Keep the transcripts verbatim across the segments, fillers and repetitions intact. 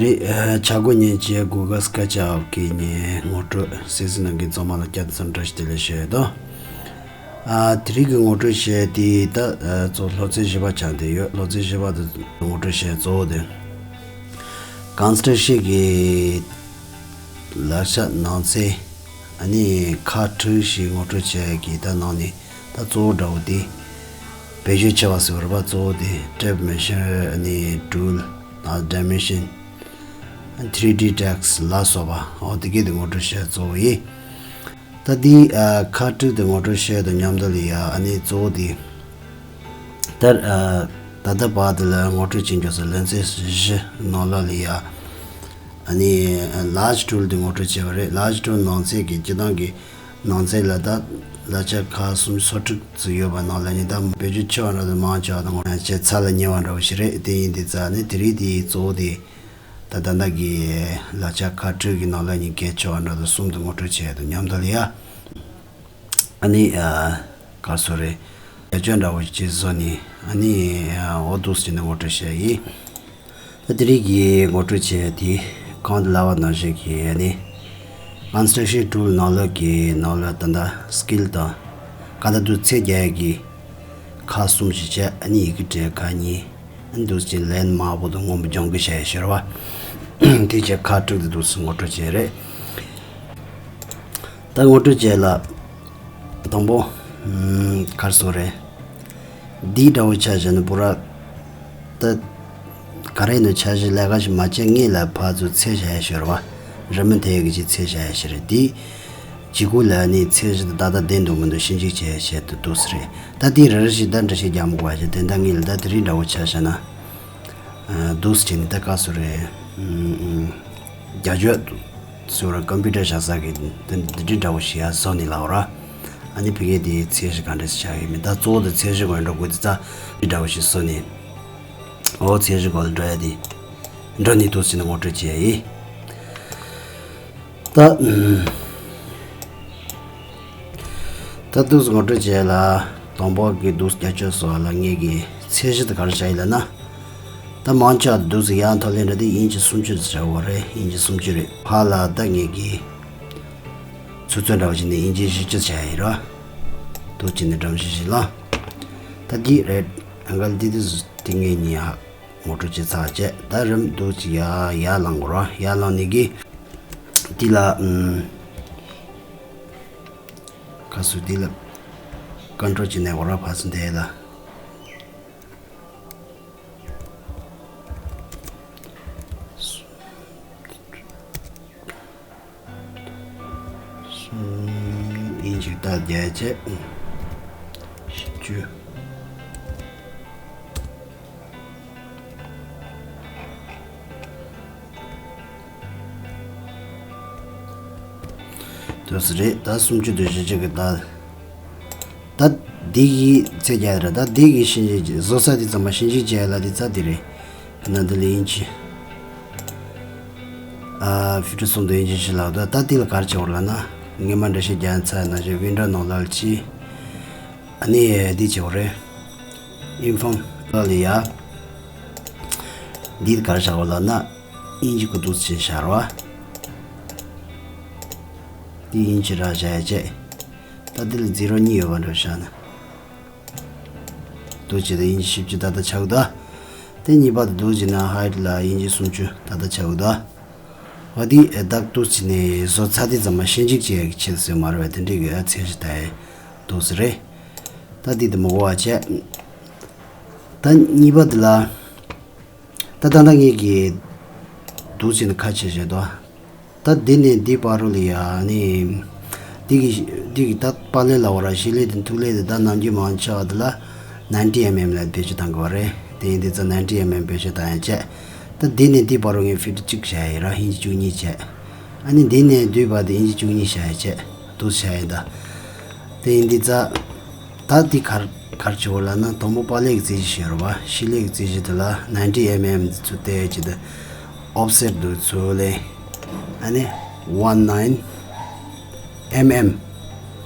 རེད། ཨ། ཆ་གོ་ཉན་བྱས་Google SketchUp གི་ངའི་ངོ་སྤྲོད་གཟིགས་གཟིགས་གནང་མཁན་ཚང་མ་ལ་བསྐྱར་དུ་འཚམས་འདྲི་ཞུ། བདེ་ལེགས་ཞུ་ཡ་དང་། ཨ། དེ་རིང་གི་ངོ་སྤྲོད་བྱས་དེ་ད། ཨ། གཙོ་སློབ་ཚན་བཞི་པ་ཆགས་བསྡད་ཡོད། སློབ་ཚན་བཞི་པ་དེ་ངོ་སྤྲོད་བྱས་གཙོ་བོ་དེ། Construction གི་ལག་ཆ་ནང་ཚན། ཨ་ནི་ཁག་དྲུག་ཞིག་ངོ་སྤྲོད་བྱས་ཀྱི་ད་ནང་ནས་ད་གཙོ་བོ་འདྲ་བོ་དེ། བེད་སྤྱོད་ཆེ་བ་ཟེར་བ་རེད་པ། གཙོ་བོ་དེ་tape measure ཨ་ནི་tool ཨ་dimension three D text ལ་སོགས་པ། འོ་དེ་གས་དེ་ངོ་སྤྲོད་བྱས་གཙོ་བོ་ཡིན། ད་དེ་ཨ་ཁག་དྲུག་དེ་ངོ་སྤྲོད་བྱས་དང་མཉམ་དུ་ལ་ཡ། ཨ་ནི་གཙོ་བོ་དེ་ད་ཨ་ད་ལྟ་བར་དུ་ལ་ངོ་སྤྲོད་བྱེད་མགྱོགས་སུ་ལེ་ཚན་བཞི་ནང་ལ་ལ་ཡ། ཨ་ནི་large tool དེ་ངོ་སྤྲོད་བྱས་པ་རེད། Large tool ནང་ཚན་གྱི་སྤྱིར་བཏང་གི་ནང་ཚན་ལ་ད་ལག་ཆ་ཁག་སུམ་ཅུ་སོ་དྲུག་ཙམ་ཡོད་པ་ནང་ལ་ནི་ད་བེད་སྤྱོད་ཆེ་བ་འདྲ་དང་མང་ཆེ་བ་དང་ངོ་སྤྲོད་བྱས་ཚར་ལ་ཉེ་བ་འདྲ་བོ་ཞིག་རེད། དེ་ཡིན་དུས་ཙང་ནི་དེ་རིང་དེའི་གཙོ་བོ་དེ་ད་ད་ལྟ་གི་ལག་ཆ་ཁག་དྲུག་གི་ནང་ལ་ནི་གལ་ཆེ་བ་འདྲ་དང་གསུམ་དེ་ངོ་སྤྲོད་བྱས་དང་མཉམ་དུ་ལ་ཡ། ཨ་ནི་ཨ་ག་རེ་ཟེར་རེད། བྱ་སྤྱོད་འདྲ་བོ་ཅིག་བཟོས་ནས། ཨ་ནི་ཨ་འོ་འདུག་སེ་བྱས་ནས་ངོ་སྤྲོད་བྱས་ཡིན། ད་དེ་རིང་གི་ངོ་སྤྲོད་བྱས་དེ་གོང་དུ་ལབ་པ་ནང་བཞིན་གྱི་ཨ་ནི་construction tool ནང་ལོགས་ཀྱི་ནང་ལ་ད་ལྟ་skill དང་ག་ད་དུ་ཚད་རྒྱག་ཡས་ཀྱི་ཁག་གསུམ་ཞིག་བྱས། ཨ་ནི་ཡི་གེ་འབྲི་ཁག་གཉིས། ཨ་ནི་འདུག་སེ་བྱས་ནས་line དམར་པོ་དང་སྔོན་པོ་སྦྱོང་གི་བྱས་ཤེར་བ། དེ་བྱས་ཁག་དྲུག་དེ་འདུག་སེ་ངོ་སྤྲོད་བྱས་རེད། ད་ངོ་སྤྲོད་བྱས་ལ། དང་པོ། ཨམ། ག་རེ་ཟེར་རེད། འདི་འདྲ་བོ་ཆ་བཞག་ན་པུ་ར། ད་ག་རེ་ནས་འཆར་གཞི་ལས་ཀ་ཞིག་མ་བྱས་སྔོན་ལ་ཕར་ཚུར་ཚད་བཞག་ཡ་ཞིག་རེད་པ། རི་མོ་དེ་ཡི་གེ་ཅིག་ཚད་བཞག་ཡ་ཞིག་རེད། འདི་བྱེད་སྒོ་ལ་ནི་ཚད་གཞི་དེ་ཏག་ཏག་ལྡན་འདུག་མི་འདུག་ཞིབ་འཇུག་བྱེད་ཡ་ཆེད་དུ་འདུག་སེ་རེད། ད་འདི་རེ་རེ་བཞིན་ད་འགྲེལ་བཤད་རྒྱག་མི་དགོས་པ་བྱས། དོན་དག་སྔོན་ལ་ད་དེ་རིང་འདྲ་བོ་ཆ་བཞག་ན། ཨ། འདུག་སེ་བྱས་ནས་ད་ག་རེ་ཟེར་རེད། ཨམ། ཨམ། རྒྱ་ཆོས་ཟེར་བ་ར་ཀམ་པུ་ཊར་བཞག་ས་གི་དེ་འདི་འདྲ་འདྲ་བོ་ཞིག་ཡར་བཟོ་ནས་ལབ་པ་ར། ཨ་ནི་ཕ་གི་དེའི་ཚད་གཞི་ག་འདྲ་ཞིག་བཞག་ཡོད་མེད། ད་གཙོ་བོ་དེ་ཚད་གཞི་ངོས་འགྲོ་དགོས་དུས་ཙང་འདི་འདྲ་བོ་ཞིག་བཟོ་ནས། འོ་ཚད་གཞི་སྐོར་ལ་འགྲོ་ཡ་དེ་འགྲོ་ནས་འདུག་སེ་བྱས་ནས་ངོ་སྤྲོད་བྱས་ཡིན། ད། ཨམ། ད་འདུག་སེ་ངོ་སྤྲོད་བྱས་ལ། དང་པོ་གི་འདུག་སེ་རྒྱ་ཆོས་ཟེར་བ་ལ་ངེད་ཀྱི་ཚད་གཞི་དེ་ག་རེ་བཞག་ཡིན་ལབ་ན། ད་མང་ཆེ་བ་འདུག་སེ་ཡར་མཐོ་ལེ་འདྲ་དེ་ཨིན་ཅི་སུམ་ཅུ་ཙམ་བྱ་དགོས་རེད། ཨིན་ཅི་སུམ་ཅུ་རེད། ཕར་ལ་ད་ངེད་ཀྱི་ཚུར་ཚོད་འདྲ་བོ་བྱས་ནས་ཨིན་ཅི་བཞི་བཅུ་བྱ་ཡ་ཡིན་ར། འདུག་སེ་བྱས་ནས་འགྲམ་བཞི་བཞི་ལ། ད་འདི་རེད། ཨང་གལ་འདི་དེ་དེ་ངེད་གཉིས་ཡ། ངོ་སྤྲོད་བྱས་ཚར་བྱས། ད་རིམ་འདུག་སེ་ཡར་ཡར་ལངས་དགོས་ར། ཡར་ལངས་ནས་གི། འདི་ལ། ཨམ། ག་རེ་ཟེར། འདི་ལ་ཀོན་ཊོལ་གཅིག་མནན་དགོས་ར། ཕར་ཚུར་འདི་ལ། གསུམ། ཨིན་ཅི་ད་བརྒྱད་བྱས། བཞི་བཅུ། འདུག་སེ་རེད། ད་སུམ་ཅུ་དང་བཞི་བཅུ་གི་ད། ད་འདི་གི་ཚད་རྒྱག་ར། ད་འདི་གི་ཞིབ་འཇུག་བཟོ་ས་དེ་ཚང་མ་ཞིབ་འཇུག་བྱས་ལ་དེ་ཚ་དེ་རེད། ན་འདི་ལ་ཨིན་ཅི། ཨ། ཕི་ཊི་གསུམ་དང་ཨིན་ཅི་བཞི་ལ། ད་ད་འདི་ལ་ག་རེ་བྱེད་དགོས་ལབ་ན། སྔོན་མ་འགྲེལ་བཤད་རྒྱག་ཚར་ན་བཞིན་ཝིན་ཌོ་ནང་ལ་ལ་ཅི། ཨ་ནི་འདི་བྱེད་དགོས་རེད། ཨིན་ཕོམ་ལ་ལ་ཡ། འདི་ག་རེ་བྱ་དགོས་ལབ་ན། ཨིན་ཅི་གུ་འདུག་སེ་བྱས་བཞག་ར། འདི་ཨིན་ཅི་ར་བྱས་བྱས། ད་འདི་ལ་ཛི་རོ་གཉིས་ཡོད་པ་འདྲ་བཞག་ན། འདུག་སེ་བྱས་ད་ཨིན་ཅི་བཞི་བཅུ་ཏག་ཏག་ཆགས་འདུག་དེ་གཉིས་པ་དེ་འདུག་སེ་བྱས་ན་ཧའིཊ་ལ་ཨིན་ཅི་སུམ་ཅུ་ཏག་ཏག་ཆགས་འདུག་འོ་དེ་ད་འདུག་སེ་བྱས་ནས་བཟོ་ཚར་དེ་ཚང་མ་ཞིབ་འཇུག་བྱེད་ཡག་གི་ཆེད་དུ་བཟོས་མ་རེད་པས། དེ་འདྲའི་གི་ཚད་གཞི་ད་ཡ་འདུག་སེ་རེད། ད་འདི་དེ་མ་གོ་བ་བྱས། ད་གཉིས་པ་དེ་ལ། ད་ད་ལྟ་ངེད་ཀྱིས་འདུག་སེ་བྱས་ནས་ཁ་ཕྱེ་བྱས་དོ། ད་འདི་ནས་འདི་བར་རུ་ལ་ཡ་ནི། འདི་གི་འདི་གི་ད་པ་ལེ་ལ་འོ་ར། ཞི་ལེ་དང་ཐུག་ལེ་དེ་ད་ནམ་རྒྱུན་མང་ཆེ་བ་དེ་ལ་ནའིན་ཊི་ཨེམ་ཨེམ་ལ་བེད་སྤྱོད་བཏང་དགོས་རེད། དེ་ཡིན་དུས་ཙང་ནའིན་ཊི་ཨེམ་ཨེམ་བེད་སྤྱོད་བཏང་ཡ་བྱས། ད་འདི་ནས་འདི་བར་རུ་ངས་ཕི་ཊི་གཅིག་བྱས་ཡིན་ར། ཨིན་ཅི་བཅུ་གཉིས་བྱས། ཨ་ནི་འདི་ནས་འདི་བར་དེ་ཨིན་ཅི་བཅུ་གཉིས་བྱས་ཡ་བྱས། འདུག་སེ་བྱས་ཡིན་ད། དེ་ཡིན་དུས་ཙང་། ད་འདི་ག་རེ་ག་རེ་བྱེད་དགོས་ལབ་ན། དང་པོ་པ་ལེ་གི་རྩིས་གཞི་ཡོད་རེད་པ། ཞི་ལེ་གི་རྩིས་གཞི་དེ་ལ་ནའིན་ཊི་ཨེམ་ཨེམ་ཚུར་བལྟས་བྱས་ཏེ་ཨོབ་སེཊ་དེ་ཚུར་ལེན། ཨ་ནི་ཝན་ནའིན་ཨེམ་ཨེམ།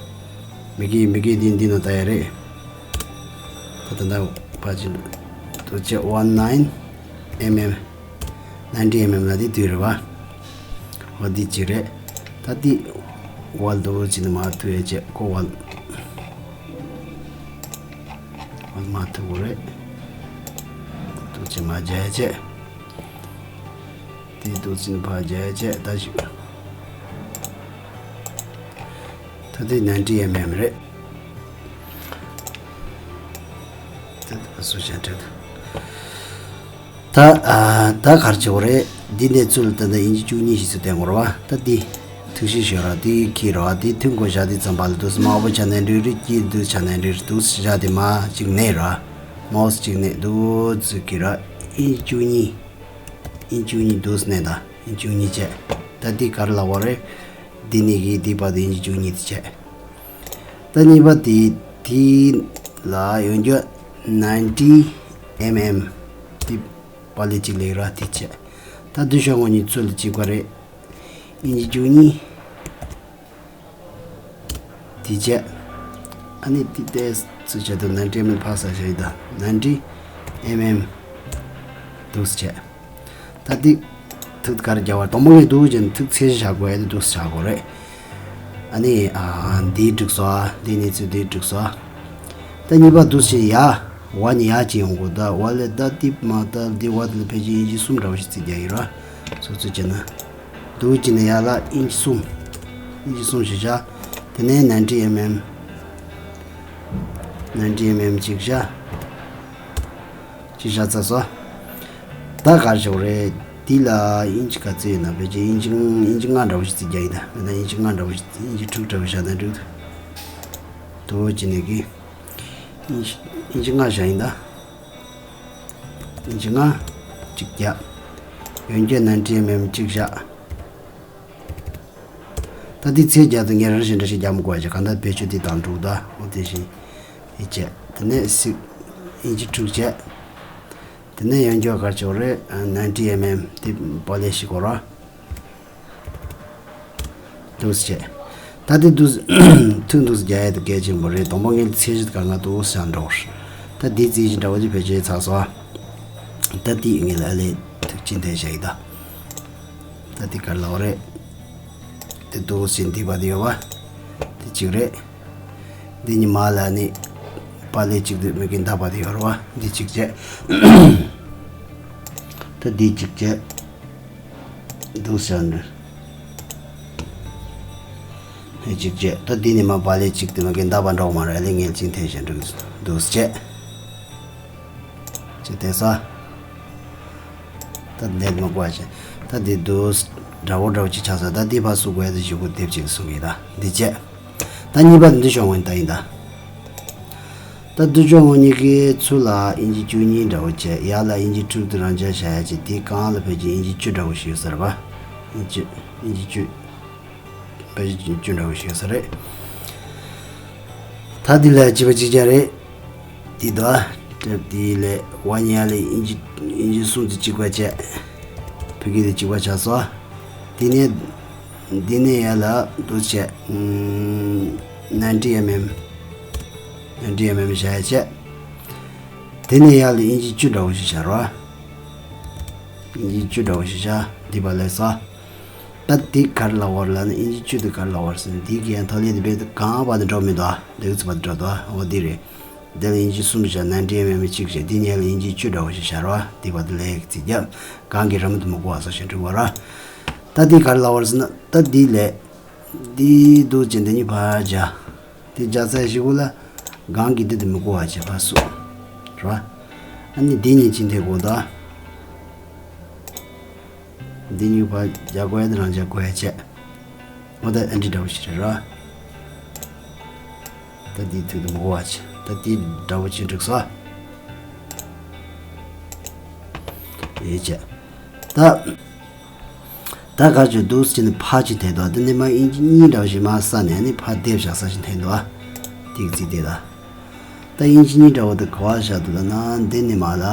མི་གི་མི་གི་འདི་འདི་ནང་ལྟ་ཡ་རེད། ད་ད་ད་ཕ་ཅི་དུ་བྱས་ཝན་ནའིན་ཨེམ་ཨེམ། ནན་ཊི་ཨེམ་ཨེམ་ལ་དེ་དུས་རེད་བ། འོ་དེ་གཅིག་རེད། ད་དེ་ཝལ་དུ་ཅི་ནི་མ་ཐུ་ཡ་ཅེ་ཀོ་ཝལ། ཝལ་མ་ཐུ་གོ་རེད། དུ་ཅི་མ་ཇ་ཡ་ཅེ། དེ་དུ་ཅི་ནི་ཕ་ཇ་ཡ་ཅེ་ད་ཞིག་ད་དེ་ནན་ཊི་ཨེམ་ཨེམ་རེད། ད་དེ་སུ་ཞན་ཁྲེད། ད་ཨ་ད་གར་ཆོག་རེད། འདི་ནས་ཚུར་ད་ད་ཨིན་ཇི་བཅུ་གཉིས་ཤིག་ཚུར་བསྟན་དགོས་ར་བ། ད་འདི་ཐུག་ཤི་ཤོད་ར་འདི་ཁྱི་ར་བ་འདི་ཐུག་དགོས་བཞག་འདི་ཙམ་པ་ལ་དུས་སུ་མ་འོ་བ་ཆ་ནན་འགྲིག་རེད། སྐྱིད་འདུག་ཆ་ནན་འགྲིག་རེད། དུས་སུ་བཞག་འདི་མ་གཅིག་ནས་ར་མའོ་སི་གཅིག་ནས་འདུག་ཚུར་ཁྱི་ར་ཨིན་ཇི་བཅུ་གཉིས། ཨིན་ཇི་བཅུ་གཉིས་འདུག་ནས་ད་ཨིན་ཇི་བཅུ་གཉིས་བྱས། ད་འདི་གར་ལ་བ་རེད། འདི་ནས་གི་འདི་བར་དུ་ཨིན་ཇི་བཅུ་གཉིས་དེ་བྱས། ད་གཉིས་པ་དེ་དེ་ལ་ཡོང་རྒྱུ་ནན་ཊི་ཨེམ་ཨེམ་དེ་པ་ལེ་གཅིག་ལས་ར་དེ་བྱས། ད་འདི་ཤོག་ངོ་གཉིས་ཚུར་ལ་གཅིག་པ་རེད། ཨིན་ཇི་བཅུ་གཉིས་དེ་བྱས། ཨ་ནི་དེ་ཏེས་ཚུར་བྱས་དུ་ནན་ཊི་ཨེམ་ཨེམ་ཕ་ས་ཞེ་ད་ནན་ཊི་ཨེམ་ཨེམ་འདུག་བྱས། ད་ཏིག་ཐུག་གར་རྒྱ་བར་དང་པོ་ངས་འདུག་ཅན་ཐུག་ཚེ་བཞག་དགོས་ཡ་དེ་འདུག་བཞག་དགོས་རེད། ཨ་ནི་ཨ་འདིའི་འགྲིག་སོ། འདི་ནི་ཚུལ་འདིའི་འགྲིག་སོ། ད་གཉིས་པ་འདུག་ཅེ་ཡ། བ་ནི་ཡ་ཅི་ཡོང་དགོས། ད་བ་ལས་ད་ཏིག་མ་ད་འདི་བ་དེ་ལ་ཕལ་ཆེར་ཨིན་ཇི་གསུམ་འདྲ་བ་ཞིག་རྩིས་རྒྱག་ཡིན་ར། སོ་ཚུལ་བྱས་ན། འདུག་ཅེ་ནི་ཡ་ལ་ཨིན་ཇི་གསུམ། ཨིན་ཇི་གསུམ་ཞིག་བཞག་དེ་ནས་ནན་ཊི་ཨེམ་ཨེམ། ནན་ཊི་ཨེམ་ཨེམ་གཅིག་བཞག་གཅིག་བཞག་ཚར་སོང་། ད་གར་ཞོག་རེད། འདི་ལ་ཨིན་ཇི་ག་ཚོད་ཡོད་ན་ཕལ་ཆེར་ཨིན་ཇི་ཨིན་ཇི་ལྔ་འདྲ་བོ་ཞིག་རྩིས་རྒྱག་ཡིན་ད། མེད་ན་ཨིན་ཇི་ལྔ་འདྲ་བོ་ཞིག་ཨིན་ཇི་དྲུག་འདྲ་བོ་བཞག་ན་འགྲིག་འདུག་ཅི་ནས་གི། ཨིན་ཇི་ཨིན་ཇི་ལྔ་བཞག་ཡིན་ད། ཨིན་ཇི་ལྔ་གཅིག་རྒྱག་ཡོན་སྐྱོན་ནན་ཊི་ཨེམ་ཨེམ་གཅིག་བཞག་ད་འདི་ཚེས་བརྒྱད་དུ་ངས་རང་བཞིན་འདྲ་ཞིག་རྒྱག་མི་དགོས་ཀྱི་གང་ལྟར་བེད་སྤྱོད་འདི་དང་འགྲུག་ད་འོ་དེ་བཞིན་ཡིད་ཆེས་དེ་ནས་སིག་ཨིན་ཇི་དྲུག་བྱས། དེ་ནས་ཡང་འགྱོ་གར་ཆོག་རེད། ནན་ཊི་ཨེམ་ཨེམ་དེ་པ་ལེ་ཞིག་གོ་ར་འདུག་བྱས། ད་དེ་འདུག་ཐུག་འདུག་རྒྱ་ཡ་དེ་གལ་ཆེན་པོ་རེད། དང་པོ་ངས་ཚེས་བཞི་གང་ག་འདུག་བྱ་འགྲོ། ད་དེ་རྩིས་བཞི་འདྲ་བོ་དེ་བེད་སྤྱོད་ཚར་སོང་། ད་དེ་ངས་ལ་ལས་ཐུག་ཅིན་དེ་བྱ་ཡི་ད། ད་དེ་གར་ལ་བ་རེད། དེ་དུ་ཟིན་དེ་བ་དེ་ཡོད་བ། དེ་གཅིག་རེད། འདི་ཉི་མ་ལ་ནི་པ་ལེ་གཅིག་དུ་མི་གིན་ད་བ་དེ་ཡོད་བ། འདི་གཅིག་བྱས། ད་འདི་གཅིག་བྱས། འདུག་ཟེར་ནས། ཧེ་གཅིག་བྱས། ད་འདི་ཉི་མ་པ་ལེ་གཅིག་དུ་མི་གིན་ད་བ་འགྲོག་མ་རེད། ལེ་ངེལ་ཅིང་འཐེན་བཞིན་འདུག་འདུག་བྱས། ཅི་དེ་ས། ད་འདས་མ་གོ་བ་ཅན། ད་འདི་འདུག་དགྲ་བོ་དགྲ་བོ་ཅི་ཆགས་ས། ད་འདི་ཕ་སུ་གོ་ཡ་ད་ཞུ་གུ་དེབ་ཅིག་གསུང་གི་ད་འདི་བྱས། ད་གཉིས་པ་འདི་ཤོང་ངོ་ད་ཡིན་ད། ད་འདི་ཤོང་ངོ་གཉིས་ཀའི་ཚུལ་ལ་ཨིན་ཇི་བཅུ་གཉིས་འདྲ་བོ་བྱས། ཡ་ལ་ཨིན་ཇི་དྲུག་དུ་རང་འཇགས་བྱ་ཡ་ཅིག་དེའི་གང་ལ་ཕལ་ཆེར་ཨིན་ཇི་བཅུ་འདྲ་བོ་ཞིག་ཡོད་ས་རེད་པ། ཨིན་ཇི་ཨིན་ཇི་བཅུ། ཕལ་ཆེར་བཅུ་འདྲ་བོ་ཞིག་ཡོད་ས་རེད། ད་འདི་ལ་བྱིས་པ་གཅིག་ཅར་རེད། འདི་དོ། དེབ་འདི་ལས་ཝ་ཉི་ཡ་ལས་ཨིན་ཇི་ཨིན་ཇི་གསུམ་དུ་གཅིག་པ་བྱས། བོད་སྐད་དུ་གཅིག་པ་ཆགས་སོ། འདི་ནས་འདི་ནས་ཡ་ལ་འདུག་བྱས། ནན་ཊི་ཨེམ་ཨེམ། ནན་ཊི་ཨེམ་ཨེམ་བྱས་བྱས། དེ་ནས་ཡ་ལ་ཨིན་ཇི་བཅུ་འདྲ་བོ་ཞིག་བྱ་རོགས། ཨིན་ཇི་བཅུ་འདྲ་བོ་ཞིག་བྱ། འདི་པ་ལས་སོ། ད་འདི་གར་ལ་བར་ལ་ནི་ཨིན་ཇི་བཅུ་དེ་གར་ལ་བར་སོང་འདི་གི་ཡང་ཐོག་ལས་དེ་བས་གང་བ་དེ་འགྲོ་མི་འདུག་ཨ། འདི་གི་ཚུ་བ་དེ་འགྲོ་འདུག་ཨ། འོ་འདི་རེད། འདི་ལ་ཨིན་ཇི་གསུམ་བཞག་ནན་ཊི་ཨེམ་ཨེམ་གཅིག་བཞག་འདི་ཉལ་ལ་ཨིན་ཇི་བཅུ་འདྲ་བོ་ཞིག་བཞག་རོགས་ཨ། འདི་བ་དེ་ལས་ཡག་ཚིག་རྒྱབ་གང་གི་ར་མི་དུ་མི་གོ་བ་སོ་ཞིག་འགྲིག་བ་ར། ད་འདི་གར་ལ་བར་སོང་ན་ད་འདི་ལས་འདི་འདུག་ཅན་འདི་གཉིས་ཕར་བཞག་དེ་རྒྱ་ཚ་ཞིག་གུ་ལ་གང་གི་འདི་དུ་མི་གོ་བ་བྱེད་པ་སོ་ར། ཨ་ནི་འདི་གཉིས་ཅི་འདི་གོ་ད། འདི་གཉིས་པ་རྒྱ་གོ་ཡ་དེ་རང་རྒྱ་གོ་ཡ་བྱས། འོ་ད་ཨ་འདྲི་འདྲ་བོ་ཞིག་རེད་ར། ད་འདི་ཐུག་ཏུ་མི་གོ་བ་བྱས། ད་འདི་འདྲ་བོ་ཅི་འགྲིག་སོ། ཡེ་བྱས། ད། ད་ག་ཅུ་འདུག་ཅི་ནི་ཕ་ཅི་འཐེན་འདུག་འདི་ནི་མ་ཨིན་ཇི་གཉིས་འདྲ་བོ་ཞིག་མ་ས་ནས་ནི་ཕ་དེབ་བཞག་ས་ཞིག་འཐེན་འདུག་ཏིག་ཙི་དེ་ད། ད་ཨིན་ཇི་གཉིས་འདྲ་བོ་དེ་ག་བ་བཞག་འདུག་ལ་ན་འདི་ནི་མ་ལ།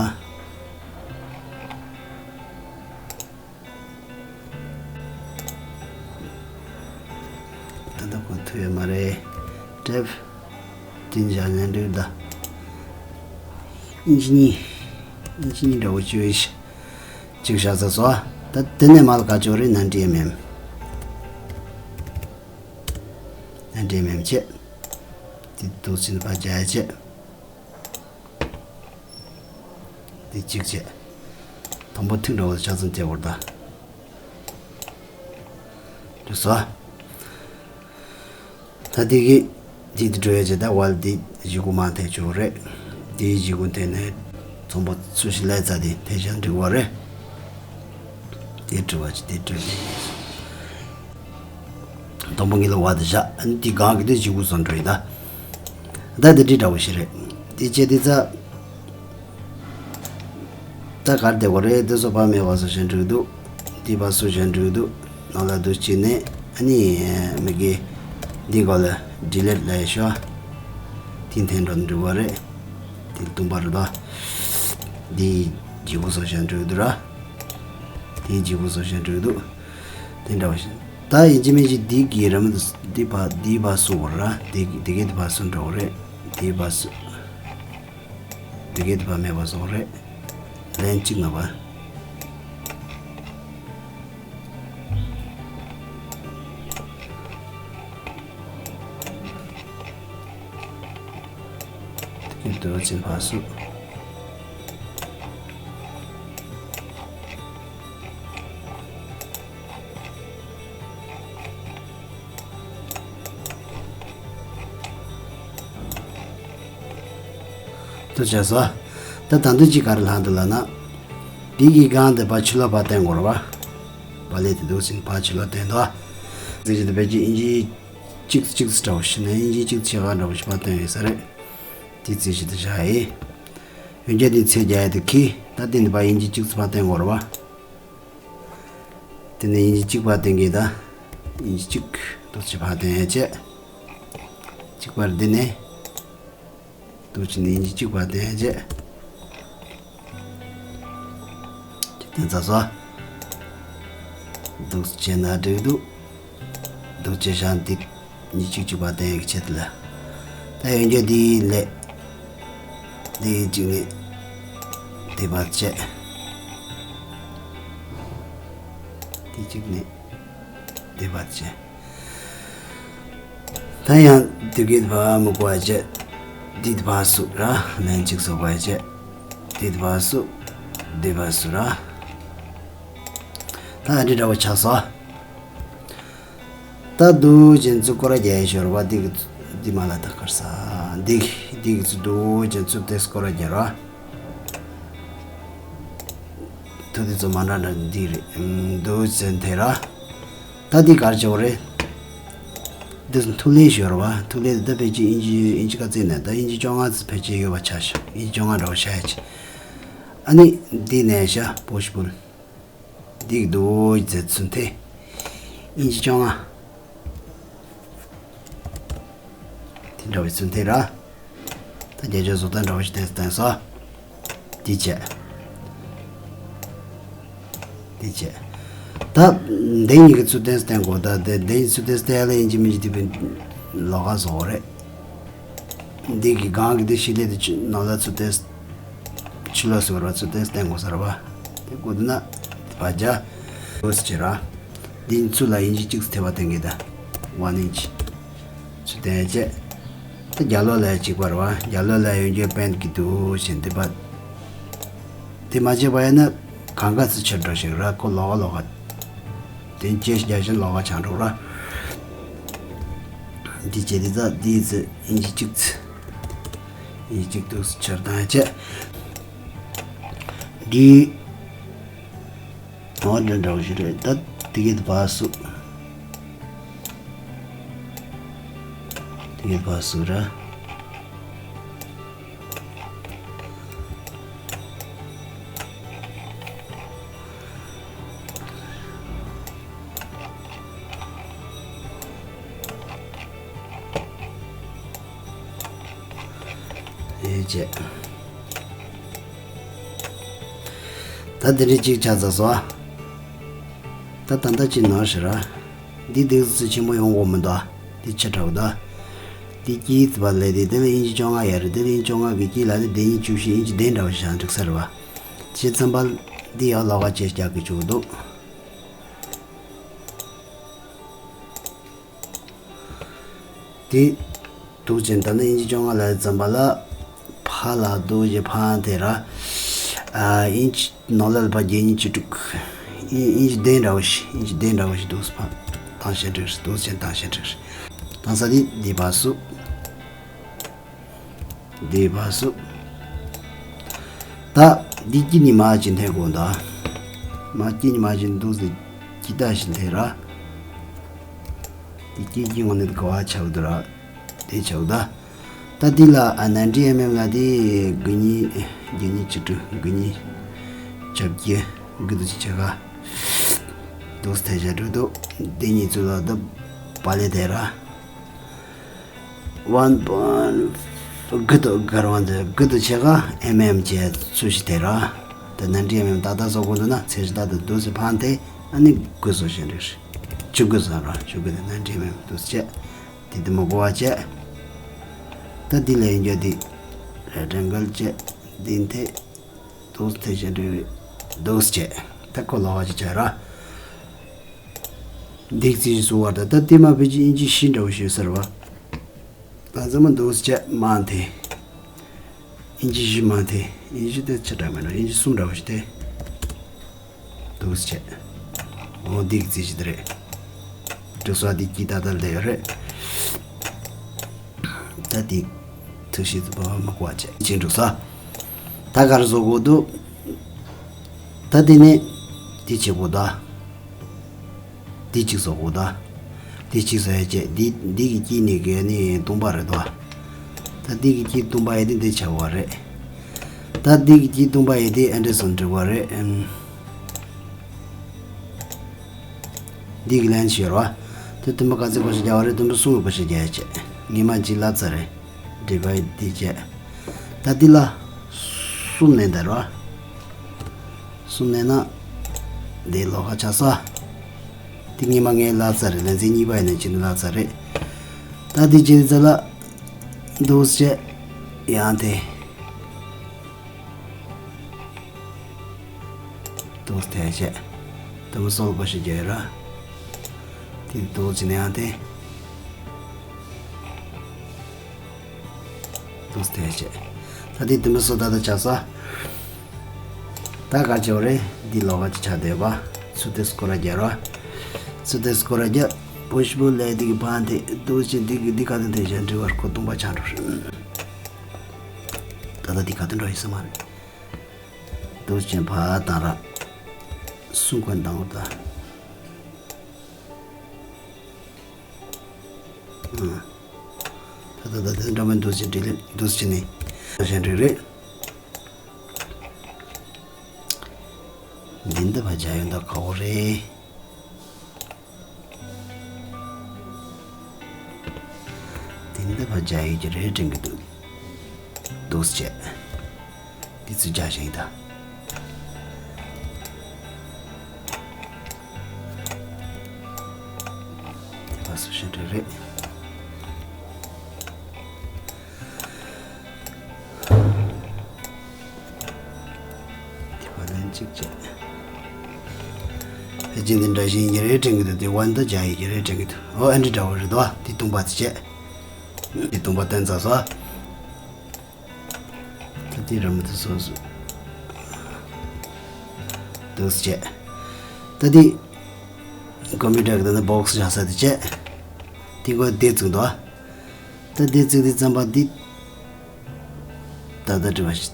ད་ལྟ་ཁོ་ཐུ་ཡོད་མ་རེད། ཀྲེབ། དེ་འཇག་ལན་འགྲིག་ད། ཨིན་ཇི་གཉིས། ཨིན་ཇི་གཉིས་འདྲ་བོ་བཅོས་ཤིག་གཅིག་བཞག་ཚར་སོང་། ད་དེ་ནས་མར་ག་ཅོ་རེད། ནན་ཊི་ཨེམ་ཨེམ། ནན་ཊི་ཨེམ་ཨེམ་བྱས། དེ་འདུག་སེ་ཕར་རྒྱག་ཡ་བྱས། དེ་གཅིག་བྱས། དང་པོ་ཐིག་འདྲ་བོ་ཆ་ཚང་བྱས་བར་ད། འགྲིག་སོང་། ད་དེ་གི་དེ་དེ་འགྲོ་ཡ་བྱས། ད་ཝལ་དེ་གཞི་གུ་མར་འཐེན་ཆོག་རེད། དེའི་གཞི་གུ་འཐེན་ནས་ཚོང་པ་ཚུར་ཞིག་ལས་ཚ་དེ་འཐེན་བཞག་འགྲིག་པ་རེད། དེ་འགྲོ་བ་ཅི་དེ་འགྲོ་དེ། དང་པོ་ངེད་ལ་བ་དེ་བཞག་ཨ་ནི་དེ་གང་གི་དེ་གཞི་གུ་སོང་འགྲོ་ཡི་ད། ད་དེ་འདྲི་འདྲ་བོ་ཞིག་རེད། དེ་བྱས་དེ་ཚ། ད་གར་བསྡད་དགོས་རེད། དེ་སོ་ཕ་མེད་པ་སོ་ཞན་འགྲིག་འདུག་དེ་ཕ་སོ་ཞན་འགྲིག་འདུག་ནང་ལ་འདུག་བྱས་ནས་ཨ་ནི་མི་དགེ་འདི་གོ་ལ་ཌི་ལེཊ་ལ་ཡ་ཤོ། དེ་འཐེན་འགྲོ་འགྲིག་པ་རེད། དེ་ལྟུང་པ་རེད་དོ། འདི་ལྗིད་པོ་སོ་ཞན་འགྲིག་འདུག་ར། དེ་ལྗིད་པོ་སོ་ཞན་འགྲིག་འདུག་དེ་འདྲ་བ་ཞིག་ད་ཡིན་གཅིག་མིན་གཅིག་འདི་གི་ར་མི་འདི་ཕ་འདི་ཕ་སུ་བར་ར། དེ་དེ་གའི་དེ་ཕ་སུ་འགྲོ་རེད། དེ་ཕ་སུ། དེ་གའི་དེ་ཕ་མེད་པ་སོང་རེད། ལན་གཅིག་ན་བ། དེ་གའི་དེ་ཕ་ཕ་སུ། ཐུགས་རྗེ་ཆེ། ད་ད་འདི་ཅི་ག་རེ་ལྷག་འདུག་ལབ་ན། འདི་གི་སྒང་དེ་ཕར་ཕྱི་ལོགས་ཕར་བསྟན་དགོས་རེད་པ། བ་ལས་དེ་འདུག་ཟིན་ཕར་ཕྱི་ལོགས་བསྟན་དོ། ཟེར་གྱི་འདུག་བོད་ཀྱི་ཨིན་ཇི་གཅིག་གཅིག་འདྲ་བོ་ཞིག་ནས་ཨིན་ཇི་གཅིག་ཕྱེད་ཀ་འདྲ་བོ་ཞིག་ཕར་བསྟན་ཡོད་ས་རེད། དེ་རྩིས་ཞིག་ཏུ་བཞག་ཡིན། འོན་ཀྱང་དེ་ཚེ་རྒྱ་ཡ་དེ་ཁི་ད་དེ་འདི་ཕར་ཨིན་ཇི་གཅིག་ཕར་བསྟན་དགོས་རེད་པ། དེ་ནས་ཨིན་ཇི་གཅིག་ཕར་བསྟན་གྱི་ད། ཨིན་ཇི་གཅིག་འདུག་ཅི་ཕར་བསྟན་ཡ་བྱས། གཅིག་པར་འདི་ནས། འདུག་ཅི་ནས་ཨིན་ཇི་གཅིག་པར་བསྟན་ཡ་བྱས། གཅིག་བསྟན་ཚར་སོང་། འདུག་ཅི་ན་འགྲིག་འདུག་འདུག་ཅི་ཤང་འདི་ཨིན་ཇི་གཅིག་གཅིག་པར་བསྟན་ཡ་གི་ཆེད་དུ་ལ། ད་ཡོན་ཀྱང་འདི་ལས། འདི་གཅིག་ནས། འདི་པར་བྱས། འདི་གཅིག་ནས། འདི་པར་བྱས། ད་ཡང་དེ་གའི་བ་མི་གོ་བ་བྱས། འདི་བ་སུ་ར་ལན་གཅིག་སོ་བ་བྱས། འདི་བ་སུ། འདི་བ་སུ་ར། ད་འདི་འདྲ་བོ་ཆགས་སོང་། ད་འདུག་ཅན་ཚུ་སྐོར་ར་རྒྱག་ཡ་ཤོར་བ་འདི་གི་འདི་མ་ལ་ད་ཁར་ས། འདི་འདི་གི་ཚུ་འདུག་ཅན་ཚུ་དེ་སྐོར་ར་རྒྱག་ར། ཐུགས་དེ་ཚོ་མ་འདྲ་འདྲ་འདི་རེད། འདུག་ཟེར་དེ་ར། ད་འདི་གར་བྱེད་རེད། འདི་ཚོ་ཐུགས་ལེན་ཞོར་བ་ཐུགས་ལེན་དེ་ད་ཕལ་ཆེར་ཨིན་ཇི་ཨིན་ཇི་ག་ཚད་ནས་ད་ཨིན་ཇི་བཅོ་ལྔ་ཚོ་ཕལ་ཆེར་ཡོད་པ་ཆ་ཤོག་ཨིན་ཇི་བཅོ་ལྔ་འདྲ་བོ་ཤ་ཡ་ཆེ། ཨ་ནི་འདི་ནས་ཤ་པོ་ཤི་པུལ། འདི་གི་འདུག་ཟེར་ཚུན་ཐེ། ཨིན་ཇི་བཅོ་ལྔ། དེ་འདྲ་བའི་ཚུལ་དེ་ར། ད་རྒྱལ་སྤྱིའི་བཟོ་ལྟ་འདྲ་བ་ཞིག་བསྟན་བསྟན་སོ། དེ་བྱས། དེ་བྱས། ད་འདི་གཉིས་ཀྱི་ཚུལ་བསྟན་བསྟན་དགོས། ད་དེ་འདི་གཉིས་ཚུལ་བསྟན་བསྟན་ཡ་ལ་ཡིན་གཅིག་མིན་གཅིག་དེ་བས་ལོགས་ཀ་བཟོ་བ་རེད། འདི་གི་སྒང་གི་དེ་ཤི་ལེ་དེ་ནང་ལ་ཚུལ་བསྟན། ཕྱི་ལོགས་སུ་བར་བ་ཚུར་བསྟན་བསྟན་དགོས་ས་རེད་པ། དེ་དགོས་འདུག་ན། བ་རྒྱ། འོ་སི་ཅེ་ར། འདི་ཚུར་ལ་ཡིན་གཅིག་གཅིག་ཐེ་བ་བསྟན་གི་ད། ཝན་ཨིན་ཅི། ཚུར་བསྟན་བྱས། ད་རྒྱ་ལོ་ལ་གཅིག་པ་རེད་པ། རྒྱ་ལོ་ལ་ཡོན་གྱི་པན་གི་འདུག་ཞེས་འདི་པ། དེ་མ་བྱས་པ་ཡིན་ན། གང་ག་ཚུར་ཆེར་འགྲོ་ཞིག་ར་ཁོ་ལོག་ག་ལོག་ག་དེ་རྗེས་རྒྱ་ཞིང་ལོག་ག་ཆང་འགྲོ་ར། འདི་བྱས་འདི་ཚ་འདི་ཚུར་ཡིན་གཅིག་གཅིག་ཚུར། ཡིན་གཅིག་འདུག་ཆར་དང་བཅས། འདི། འོ་འདྲ་འདྲ་བོ་ཞིག་རེད། ད་དེ་གའི་དེ་བ་སུ། དེ་གའི་བ་སུ་ར། ཨེ་ཅེ། ད་དེ་འདྲ་གཅིག་ཆགས་ཚར་སོང་། ད་ད་ལྟ་ཅི་ནོར་ཞེ་ར། འདི་འདི་ཚོ་ཆེན་པོ་ཡོང་གོ་མི་འདུག་འདི་ཆེ་དྲགས་འདུག་འདི་དཀྱིལ་ཙི་པ་ལས་དེ་དེ་ལ་ཨིན་ཇི་བཅོ་ལྔ་ཡ་རེད། དེ་ལ་ཨིན་ཇི་བཅོ་ལྔ་གི་དཀྱིལ་ལ་ནི་དེ་ཨིན་ཇི་བཅུ་བཞི་ཨིན་ཇི་བདུན་འདྲ་བ་ཞིག་འགྲིག་ས་རེད་པ། བྱས་ཙམ་པ། འདི་ཡང་ལོགས་ཀ་ཅིག་རྒྱག་གི་བཅུག་འདུག་དེ་འདུག་ཅིང་། ད་ནི་ཨིན་ཇི་བཅོ་ལྔ་ལ་འཛོམས་པ་ལ་ཕ་ལ་འདུག་ཅིང་ཕ་དེ་ར། ཨ་ཨིན་ཇི་ནོར་ལ་ལ་ཕ་བརྒྱད་གཉིས་བཅུ་དྲུག་ཨིན་ཨིན་ཇི་གདན་འདྲ་བོ་ཞིག་ཨིན་ཇི་གདན་འདྲ་བོ་ཞིག་འདུག་ཕ་དང་ཞེ་འགྲིག་འདུག་ཅིང་དང་ཞེ་འགྲིག་དང་ས་དེ་འདི་བ་སུ། འདི་བ་སུ། ད་འདི་དཀྱིལ་ནས་མར་ཅིག་འཐེན་དགོས་འདུག་མར་དཀྱིལ་ནས་མར་ཅིག་འདུག་ཟེར་ཅིག་ད་ཞིག་འཐེན་ར། འདི་དཀྱིལ་གྱི་ངོས་ནས་ག་བ་ཆགས་འདུག་ར། དེ་ཆགས་འདུག་ད་འདི་ལ་ཨ་ནན་ཊི་ཨེམ་ཨེམ་ལ་དེ་དགུ་གཉིས་བརྒྱད་གཉིས་བཅུ་དྲུག་དགུ་གཉིས་བཅོ་བརྒྱད་དགུ་དུ་ཅིག་ཆགས་ག་འདུག་སེ་འཐེན་བཞག་འགྲོ་འདུག་འདི་གཉིས་ཚུར་ལ་ད་བ་ལེ་དེ་ར། ཝན་པོན་དགུ་དུ་གར་ཝན་དུ་དགུ་དུ་ཆེ་ག་ཨེམ་ཨེམ་བྱས་ཚུལ་ཞིག་དེ་ར། དེ་ནན་ཊི་ཨེམ་ཨེམ་ཏག་ཏག་བཟོ་དགོས་འདུག་ན་ཚད་གཞི་ཏག་ཏག་འདུག་སེ་འཕངས་ཏེ་ཨ་ནི་དགུ་བཟོ་བཞིན་རེད། བཅུ་དགུ་བཟོ་ར་བཅུ་དགུ་དེ་ནན་ཊི་ཨེམ་ཨེམ་འདུག་སེ་བྱས། དེ་དེ་མོ་གོ་བ་བྱས། ད་འདི་ལ་ཡིན་རྒྱུ་འདི་རེག་ཊེང་གལ་བྱས། འདི་འཐེན། འདུག་སེ་འཐེན་བཞིན་རེད། འདུག་སེ་བྱས། ད་ཁོ་ལོགས་ཀ་ཅིག་བྱས་ར། འདི་རྩིས་གཞི་བཟོ་བར་ད་ལྟ་དེ་མ་ཕལ་ཆེར་ཨིན་ཇི་བཞི་འདྲ་བོ་ཞིག་ཟེར་བ། ང་ཚང་མ་འདུག་སེ་བྱས་མར་འཐེན། ཨིན་ཇི་བཞི་མར་འཐེན། ཨིན་ཇི་དེ་ཆ་འདྲ་མེད་ན་ཨིན་ཇི་གསུམ་འདྲ་བོ་ཞིག་འཐེན། འདུག་སེ་བྱས། འོ་འདི་གི་རྩིས་གཞི་འདི་རེད། འགྲིག་སོང་། འདི་དཀྱིལ་ཏག་ཏག་བསྡད་ཡོད་རེད། ད་འདི་ཐུགས་ཤིག་ཏུ་བབ་མ་གོ་བ་བྱས་ཅིང་འགྲིག་སོང་། ད་ག་རེ་བཟོ་དགོས་འདུག་ད་དེ་ནས་འདི་བྱེད་དགོས་ད། འདི་གཅིག་བཟོ་དགོས་ད། འདི་གཅིག་བཟོ་ཡ་བྱས། འདི་འདི་གི་དཀྱིལ་ནས་གི་ནི་སྟོང་པ་རེད་དོ། ད་འདི་གི་དཀྱིལ་སྟོང་པ་ཡིན་དུས་འདི་ཆགས་པ་རེད། ད་འདི་གི་དཀྱིལ་སྟོང་པ་ཡིན་དུས་ཨེན་ཌར་སོན་འབྲི་བ་རེད། ཨེམ། འདི་གི་ལན་ཞིག་ཡོད་རེད་བ། དེ་དུམ་བུ་ག་ཚོད་པོ་ཞིག་རྒྱག་པ་རེད། དུམ་བུ་གསུམ་པོ་ཞིག་རྒྱག་ཡ་བྱས། ངས་མ་གཅིག་ལབ་ཚར་རེད། ཌི་བའི་ཌི་བྱས། ད་འདི་ལ་གསུམ་ནས་འདར་བ། གསུམ་ནས་ན། འདི་ལོགས་ཀ་ཆགས་སོང་། འདི་ཉི་མ་ངས་ལབ་ཚར་རེད། ལན་ཚིག་གཉིས་པ་ཡིན་ན་ཅི་ནས་ལབ་ཚར་རེད། ད་འདི་བྱས་ཙ་ལ། འདུག་སེ་བྱས། ཡང་དེ། འདུག་སེ་བྱས། དུམ་བུ་སོགས་པ་ཞིག་རྒྱག་ཡོད་ར། དེ་འདུག་སེ་བྱས་ནས་ཡང་དེ། འདུག་སེ་བྱས། ད་དེ་དུམ་བུ་སོ་ད་ལྟ་ཆགས་སོང་། ད་ག་བྱེད་པ་རེད། འདི་ལོགས་ཀ་ཅིག་ཆགས་བསྡད་པ། ཚུར་དེ་སྐོར་ར་རྒྱག་ར། ཚུར་དེ་སྐོར་ར་རྒྱག་པུ་ཤི་པུལ་ལས་འདི་གི་བར་དེ་འདུག་སེ་བྱས། འདི་གི་འདི་ག་དེ་འདྲ་བཞག་འབྲི་བར་ཁོ་སྟོང་པ་ཆགས་འགྲོ་རེད། ད་ལྟ་འདི་ག་དེ་འདྲ་ཡིན་ས་མ་རེད། འདུག་སེ་བྱས་ཕར་བཏང་ར། གསུམ་ཀ་འདང་བར་ད། ཨ། ད་ད་ད་དེ་འདྲ་མིན། འདུག་སེ་བྱས་འབྲི་ལེ་འདུག་སེ་བྱས་ནས་བཞག་འགྲིག་རེད། འདི་འདི་ཕར་རྒྱག་ཡོད་འདུག་ཁ་བོ་རེད། དེ་འདི་ཕར་རྒྱག་ཡོད་ཀྱི་རེད་དྲན་གྱི་འདུག་འདུག་སེ་བྱས། འདི་ཚུར་རྒྱག་བཞག་ཡིན་ད། དེ་ཕར་སུ་ཤི་འགྲོ་རེད། དེ་བ་ལན་གཅིག་བྱས། ཕལ་ཆེར་འདི་འདྲ་ཞིག་ཡིན་གྱི་རེད་དྲན་གྱི་འདུག་དེ་བ་འདི་རྒྱག་ཡོད་ཀྱི་རེད་དྲན་གྱི་འདུག་འོ་ཨ་འདྲ་འདྲ་བོ་རེད་དོ། དེ་སྟོང་པ་དེ་བྱས། དེ་སྟོང་པ་བཏོན་ཚར་སོང་། ད་དེ་ར་མི་དེ་སོ་སོ། འདུག་སེ་བྱས། ད་དེ་ཀམ་པུ་ཊར་གི་ད་ནི་བོག་སི་བཞག་ས་དེ་བྱས། དེ་གོ་དེ་བཙུགས་འདུག་ད་དེ་བཙུགས་དེ་ཙམ་པ་འདི། ད་ད་དྲི་བ་ཞིག་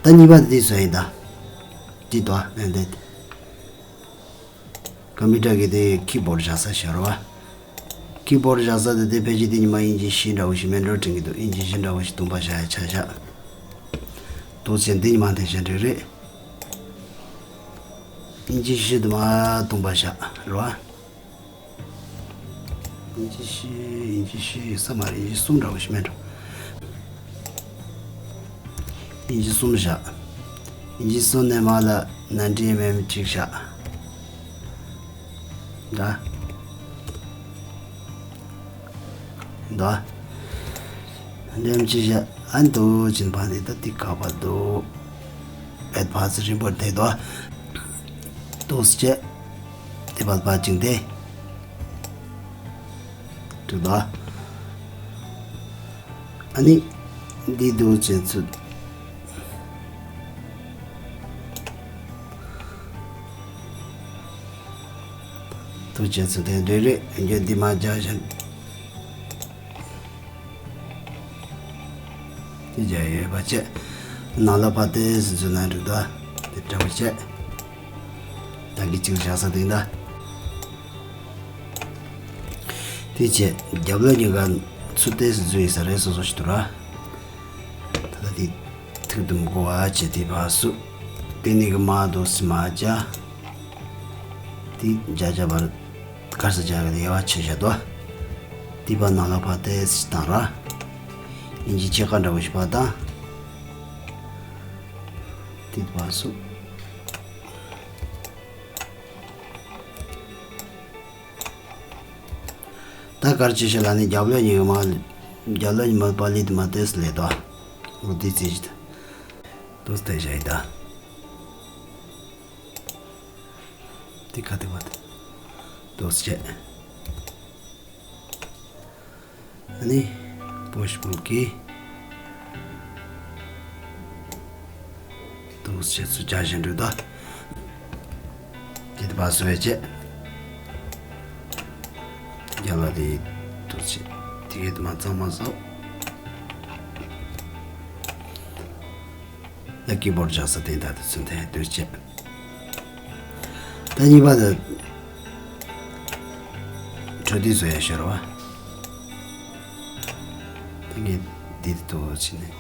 ད་གཉིས་པ་དེ་དེ་བཟོས་ཡིན་ད། དེ་དོ་ལན་དེ། ཀམ་པུ་ཊར་གི་དེ་ཁི་བོར་ཌི་བཞག་ས་ཤར་བ། ཁི་བོར་ཌི་བཞག་ས་དེ་དེ་ཕལ་ཆེར་དེ་ཉི་མ་ཨིན་ཇི་བཞི་འདྲ་བོ་ཞིག་མེད་འགྲོ་དྲན་གྱི་འདུག་ཨིན་ཇི་བཞི་འདྲ་བོ་ཞིག་སྟོང་པ་བཞག་ཡ་ཆ་བཞག་འདུག་སེ་བྱས་འདི་ཉི་མ་དེ་བཞག་འགྲིག་རེད། ཨིན་ཇི་བཞི་དུ་མ་སྟོང་པ་བཞག་རེད་བ། ཨིན་ཇི་བཞི། ཨིན་ཇི་བཞི་ཡོད་ས་མ་རེད། ཨིན་ཇི་གསུམ་འདྲ་བོ་ཞིག་མེད་འགྲོ། ཨིན་ཇི་གསུམ་བཞག་ཨིན་ཇི་གསུམ་ནས་མར་ལ་ནན་ཊི་ཨེམ་ཨེམ་གཅིག་བཞག་འདྲ། འདྲ། ནན་ཊི་ཨེམ་ཨེམ་གཅིག་བཞག་ཨ་འདུག་སེ་བྱས་ཕར་འདི་ད་འདི་ག་པར་འདུག་ཨེད་ཕར་ཚུར་རིམ་པར་དེ་འདུག་ཨོ་སི་ཅེ། དེ་བར་པ་ཅིང་དེ། དྲུག་དོ། ཨ་ནི། འདི་འདུག་ཅེས་ཚུལ། འདུག་ཅེས་ཚུལ་དེ་འདྲ་རེད། འགྱོད་འདི་མ་རྒྱག་བཞིན། དེ་རྒྱག་ཡོད་པ་བྱས། ནང་ལ་ཕར་ཏོག་ཙམ་འཛུལ་ན་འགྲིག་འདུག་དེ་འདྲ་བ་བྱས། ད་གི་གཅིག་བཞག་ས་དེ་འདྲ། དེ་བྱས། རྒྱབ་ལ་གཉིས་ཀ་ཚུར་ཏོག་ཙམ་འཛུལ་ཡིན་ས་རེད། སོ་སོ་ཞིག་ཏུ་ར། ད་ལྟ་དེ་ཐུག་ཏུ་མི་གོ་བ་བྱས། དེ་ཕར་སུ། དེ་ནས་གི་མ་འདུག་སི་མ་བྱ། དེ་བྱ་བྱ་བར། གར་ས་བྱ་གི་དབྱེ་བ་ཕྱེ་བཞག་འདུག་དེ་བར་ནང་ལ་ཕར་ཏོག་ཙམ་བཏང་ར། ཨིན་ཇི་ཕྱེད་ཀ་འདྲ་བོ་ཞིག་ཕར་བཏང་། དེ་བར་སུ། ད་གར་ཅི་ཞིག་ལ་ནི་རྒྱབ་ལོགས་ཉིན་མ། རྒྱབ་ལོགས་ཉིན་མ་པ་ལི་དུ་མ་ཏོག་ཙམ་ལས་དོ། འོ་དེ་རྩིས་ཞིག་ཏུ། ཏོག་ཙམ་བྱས་ད། དེ་ཁ་དེ་བ་དེ། ཏོག་ཙམ་བྱས། ཨ་ནི། པོ་ཤི་པུལ་གི། ཏོག་ཙམ་བྱས་ཚུར་བྱ་བཞིན་འགྲོ་ད། དེ་དུ་བ་སོ་བས་བྱས། རྒྱ་ལ་དེ་ཏོག་ཙམ་བྱས། དེ་གས་དུ་མ་གཙང་མ་བཟོ། ད་ཀི་བོར་རྒྱག་ས་དེ་འདྲ་དུ་ཚུན་དེ་ཏོག་ཙམ་བྱས། ད་གཉིས་པ་དེ། འཕྲོད་བསྟེན་བཟོ་ཡ་ཤོར་བ། ད་ངས་འདི་དེ་ཏོག་ཙམ་བྱས་ནས།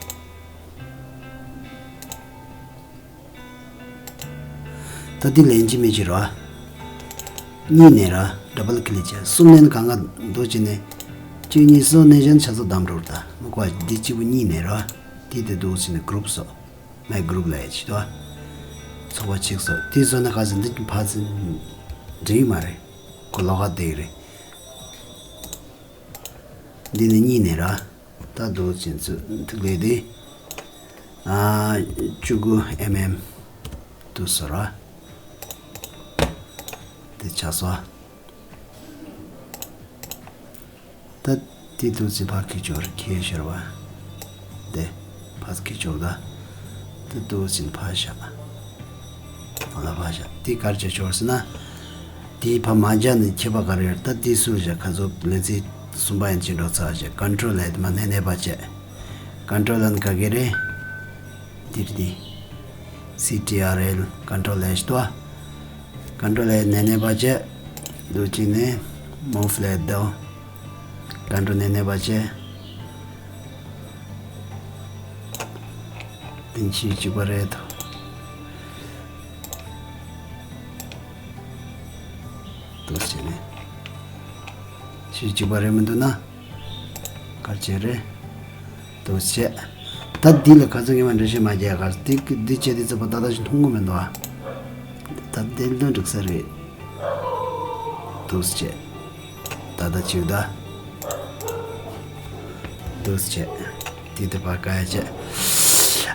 ད་འདི་ལན་གཅིག་མི་བྱེད་རོགས། གཉིས་ནས་ར། ཌབ་བལ་ཀི་ལིག་བྱས། གསུམ་ནས་གང་ག་འདུག་བྱས་ནས། གཅིག་གཉིས་གསུམ་ནས་གཞན་ཆ་ཚང་བདམས་འགྲོ་ད། མི་གོ་བ་འདི་གཅིག་པུ་གཉིས་ནས་ར། དེ་དེ་འདུག་བྱས་ནས་གུ་རུབ་བཟོ། མའི་གུ་རུབ་ལ་ཡ་བྱེད་དོ། ཚོགས་པ་གཅིག་བཟོ། དེ་བཟོ་ན་ག་ཚོད་འདི་ཕ་ཚོད་འགྲིག་མ་རེད། གོ་ལོག་ག་བསྡད་རེད། འདི་ནི་གཉིས་ནས་ར། ད་འདུག་བྱས་ཚུལ་ཐིག་ལེ་དེ། ཨ། བཅུ་དགུ་ཨེམ་ཨེམ་དུ་བཟོ་ར། དེ་ཆགས་སོ། ད་དེ་འདུག་བྱས་ཕར་ཁྱེར་ཆོག་རེད། ཁྱེར་ཤོར་བ། དེ་ཕར་ཁྱེར་ཆོག་ད། དེ་འདུག་བྱས་ཕར་བཞག་ཕར་ལ་ཕར་བཞག་དེ་གར་བྱེད་ཆོག་ཟེར་ན། དེ་ཕར་མ་བཞག་ནས་ཁྱེད་པ་ག་རེ་ཡོད། ད་དེ་སུ་བཞག་ཁ་ཚོ་ལན་ཚེ་གསུམ་པ་ཡན་ཆད་འགྲོ་ཚར་བཞག་ཀོན་ཊོལ་ཨེལ་མ་ནས་ནས་པ་བྱས། ཀོན་ཊོལ་ཨེལ་ག་གེ་རེད། འདིར་འདི། སི་ཊི་ཨར་ཨེལ་ཀོན་ཊོལ་ཨེལ་ཞིག་ཏུ། ཀོན་ཊོལ་ཨེལ་ནས་ནས་པ་བྱས། འདུག་བྱས་ནས་མུབ་ལས་དོ། ཀོན་ཊོལ་ནས་ནས་པ་བྱས། དེ་ཕྱིའི་གཅིག་པ་རེད་དོ། འདུག་བྱས་ནས། ཕྱིའི་གཅིག་པ་རེད་མི་འདུག་ན། གར་བྱེད་རེད། འདུག་བྱས། ད་འདི་ལ་ཁ་ཚོན་ངེས་པ་འགྲེལ་བཤད་མ་རྒྱག་གར་འདི་འདི་བྱས་དུས་ཙམ་པ་ད་ལྟ་ཞིག་མཐོང་གི་མི་འདུག་ཨ། ད་འདི་ལོ་འགྲིག་ས་རེད། འདུག་བྱས། ད་ལྟ་བྱེད་ད། འདུག་བྱས། དེ་དེ་བ་ག་ཡ་བྱས།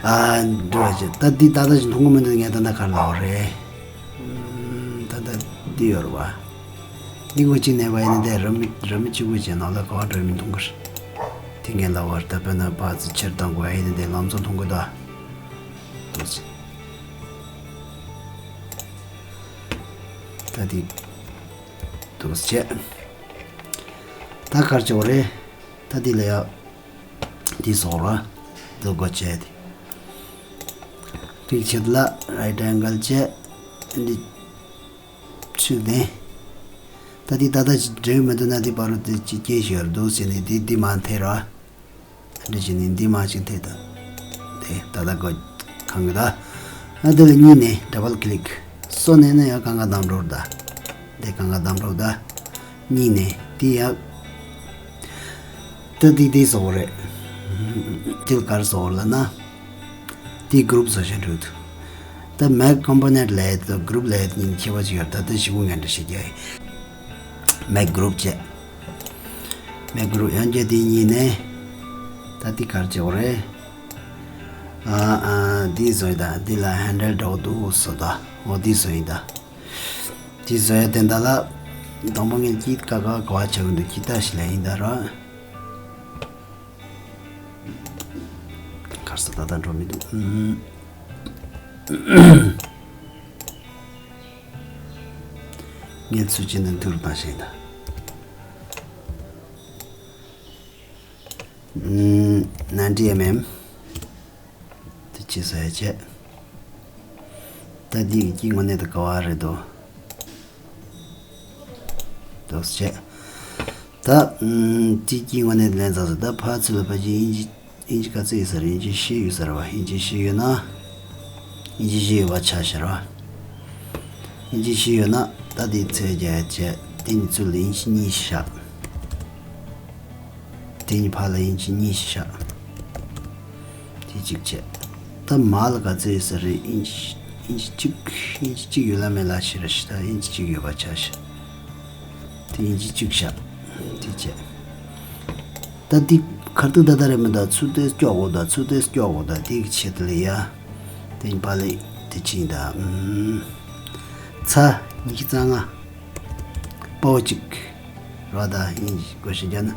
ཨ། འགྲོ་བྱས། ད་འདི་ད་ལྟ་ཞིག་མཐོང་གི་མི་འདུག་ངས་ད་ལྟ་གར་ལའོ་རེད། ཨུམ། ད་ལྟ་འདི་ཡོད་རེད་བ། འདི་ངོ་གཅིག་ནས་བ་ཡིན་ན་དེ་ར་མི་ར་མི་གཅིག་པུ་བྱས་ནང་ལ་ག་བ་འགྲོ་མི་མཐོང་གི་རེད། དེ་ངས་ལ་བར་ད་དཔེར་ན་བ་ཚི་ཕྱིར་བཏང་དགོས་ཡིན་ན་དེ་ལམ་སང་མཐོང་གི་ད། འདུག་བྱས། ད་འདི། འདུག་བྱས། ད་གར་བྱེད་དགོས་རེད། ད་འདི་ལ་ཡ། འདི་བཟོ་ར། འདི་སྒོ་ཕྱེ་དེ། འདི་ཕྱེད་ལ་རའིཊ་ཨེང་གལ་བྱས། འདི་ཕྱེད་དེ། ད་འདི་ད་ལྟ་འབྲེལ་མི་འདུག་ན་འདི་བར་དུ་འདི་ཅི་སྐྱེ་ཞོར་འདུག་ཟེར་ནས་འདི་འདི་མ་འཐེན་ར། འདི་བྱས་ནས་འདི་མ་ཅིག་འཐེན་ད། དེ་ད་ལྟ་སྒོ་གང་གི་ད། ཨ་འདི་ལ་གཉིས་ནས་ཌབ་བལ་ཀི་ལིག་སོ་ནས་ནས་ཡང་གང་ག་བདམས་འགྲོ་ད། འདི་གང་ག་བདམས་འགྲོ་ད། གཉིས་ནས་དེ་ཡང་། ད་དེ་དེ་བཟོ་རེད། དེ་གར་བཟོ་ལ་ན། དེ་གུ་རུབ་བཟོ་བྱ་འགྲོ་འདུག་ད་མེག་ཀོམ་པོ་ནེན་ཊི་ལས་དང་གུ་རུབ་ལས་གཉིས་ཁྱད་པར་ཅིག་ཡོད། ད་ལྟ་ཞིབ་པོ་ངན་འདྲ་བྱེད་རྒྱུ་ཡིན། མེག་གུ་རུབ་བྱས། མེག་གུ་རུབ་ཡང་བསྐྱར་དེ་གཉིས་ནས། ད་དེ་གར་བྱེད་དགོས་རེད། ཨ་ཨ་དེ་བཟོ་ཡིན་ད། དེ་ལ་ཧན་ཌལ་འགྲོ་འདུག་བཟོ་ད། འོ་དེ་བཟོ་ཡིན་ད། འདི་བཟོ་ཡ་དེ་འདྲ་ལ། དང་པོ་ངས་ཀྱིས་ཀ་ཁ་ག་བ་ཆགས་ཀྱི་འདུག་ཀྱིས་ད་ཞིག་ལ་ཡིན་ད་ར། གར་ས་ད་ལྟ་འགྲོ་མི་འདུག་ངས་ཚུལ་ཅན་དུ་འདུག་རུ་བཏང་ཞིག་ཡིན་ད། ནན་ཏི་ཨེམ་ཨེམ། དེ་ཅི་ཟེར་བྱས། ད་འདི་གི་དཀྱིལ་ངོས་ནས་དེ་ག་བ་རེད་དོ། དོ་བྱས། ད་དེ་དཀྱིལ་ངོས་ནས་ལེན་ཚར་སོང་། ད་ཕར་ཚུར་ལ་ཕར་ཅིག་ཨིན་ཇི་ཨིན་ཇི་ག་ཚོད་ཡོད་ས་རེད། ཨིན་ཇི་བཞི་ཡོད་ས་རེད་བ། ཨིན་ཇི་བཞི་ཡོད་ན། ཨིན་ཇི་བཞི་ཡོད་པ་ཆ་བཞག་ར། ཨིན་ཇི་བཞི་ཡོད་ན་ད་དེ་ཚོད་རྒྱག་བྱས། དེ་གཉིས་ཚུར་ལ་ཨིན་ཇི་གཉིས་ཤིག་བཞག་དེ་གཉིས་ཕར་ལ་ཨིན་ཇི་གཉིས་ཤིག་བཞག་དེ་གཅིག་བྱས། ད་མར་ལ་ག་ཚོད་ཡོད་ས་རེད། ཨིན་ཇི་ཨིན་ཇི་གཅིག་ཨིན་ཇི་གཅིག་ཡོད་ལ་མེད་ལ་ཤི་ར་ཤི། ད་ཨིན་ཇི་གཅིག་ཡོད་པ་ཆ་བཞག་དེ་ཨིན་ཇི་གཅིག་བཞག་དེ་བྱས། ད་འདི་ཁར་ཐུག་ད་ད་རེ་མི་ད་ཚུར་ཏེས་སྐྱོག་གོ་ད་ཚུར་ཏེས་སྐྱོག་གོ་ད་དེ་གི་ཆེད་དུ་ལ་ཡ། དེ་ཕར་ལ་དེ་ཕྱིན་ད། ཚ་ཉི་ཤུ་རྩ་ལྔ། པའོ་གཅིག་རོ་ད་ཨིན་ཇི་བཀོད་ཤིག་རྒྱག་ན།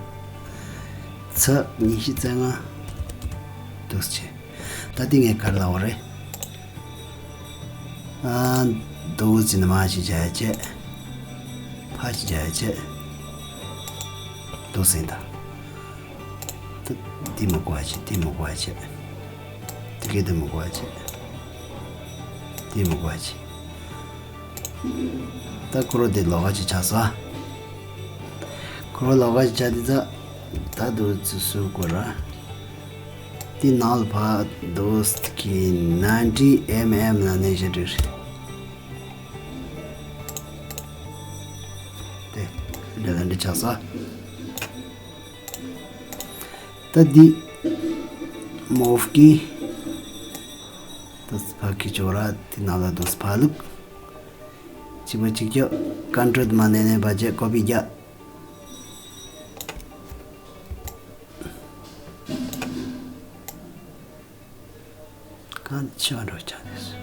ཚ་ཉི་ཤུ་རྩ་ལྔ། འདུག་སེ་བྱས། ད་འདི་ངས་ག་རེ་ལབ་པ་རེད། ཨ། འདུག་སེ་ནི་མར་ཞིག་བྱས་བྱས། ཕར་ཞིག་བྱས་བྱས། འདུག་སེ་ད། ད་འདི་མི་དགོས་པ་བྱས། འདི་མི་དགོས་པ་བྱས། འདི་གི་འདི་མི་དགོས་པ་བྱས། འདི་མི་དགོས་པ་བྱས། ད་ཁོ་རོ་དེ་ལོགས་ཀ་ཅིག་ཆགས་སོང་། ཁོ་རོ་ལོགས་ཀ་ཅིག་ཆགས་དེ་ད། ད་འདུག་སེ་སུ་དགོས་ར། དེ་ནང་ལ་ཕར་འདུག་སེ་གི་ནན་ཏི་ཨེམ་ཨེམ་ལ་ནས་བཞག་འགྲིག་རེད། དེ་འདྲ་ལ་འདྲ་ཆགས་སོང་། ད་འདི་མོབ་ཀྱི་ད་ཕར་གི་ཅོག་ར་དེ་ནང་ལ་འདུག་སེ་ཕར་བླུགས། གཅིག་པ་གཅིག་རྒྱབ། ཀོན་ཊོལ་མ་ནས་ནས་བ་བྱས་ཀོ་པི་རྒྱག་གང་ཆེ་བ་འགྲོ་ཆགས་ནས།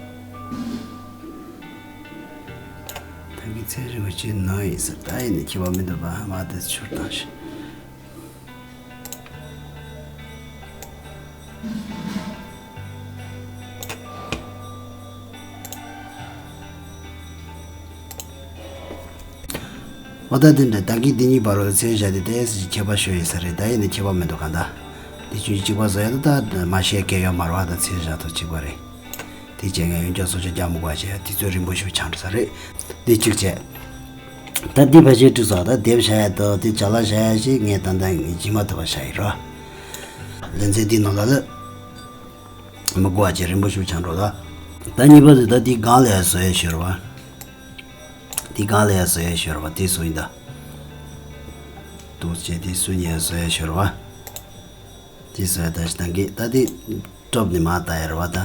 ད་གི་ཚན་རིག་པ་ཅིག་ནོ་ཡིན་ཟེར། ད་ཡིན་ནི་ཁྱད་པར་མི་འདུག་པ། མ་དེ་ཆུར་བཏང་ཞིག་འོ་ད་དེ་འདྲ་ད་གི་འདི་གཉིས་བར་རུ་ཚད་བཞག་དེ་ཏོག་ཙམ་ཁྱད་པར་ཤོར་ཡོད་ས་རེད། ད་ཡིན་ནི་ཁྱད་པར་མི་འདུག་གང་ལྟར། འདི་ཆུ་གཅིག་པ་བཟོ་ཡ་ད་ད་མ་ཤེས་སྐད་ཡོད་མ་རེད་བ། ད་ཚད་བཞག་ཐུབ་གཅིག་པ་རེད། དེ་བྱས་ངས་ཡོན་ཆབ་སོ་ཆ་རྒྱག་མི་དགོས་བྱས་དེ་ཚོ་རིང་པོ་ཞིག་ཆགས་འགྲོ་ས་རེད། འདི་གཅིག་བྱས། ད་འདི་ཕལ་ཆེར་འགྲིག་སོང་། ད་དེབ་བཞག་ཡ་དང་དེ་ཅ་ལག་བཞག་ཡ་ཞིག་ངས་ད་ལྟ་ངས་བྱེད་མ་ཐུབ་པ་བཞག་ཡིན་རོ། ལེ་ཚན་འདི་ནང་ལ་ལ་མི་དགོས་བྱས་རིང་པོ་ཞིག་ཆགས་འགྲོ་ད། ད་གཉིས་པ་དེ་ད་འདི་སྒང་ལ་ཡ་བཟོ་ཡ་ཤོར་བ། འདི་སྒང་ལ་ཡ་བཟོ་ཡ་ཤོར་བ་དེ་སུ་ཡིན་ད། འདུག་སེ་དེ་སུ་ཡིན་ཡ་བཟོ་ཡ་ཤོར་བ། དེ་བཟོ་ཡ་ད་ཞིག་ད་གི་ད་དེ་ཀྲོབ་ནས་མར་ལྟ་ཡ་རེད་བ་ད།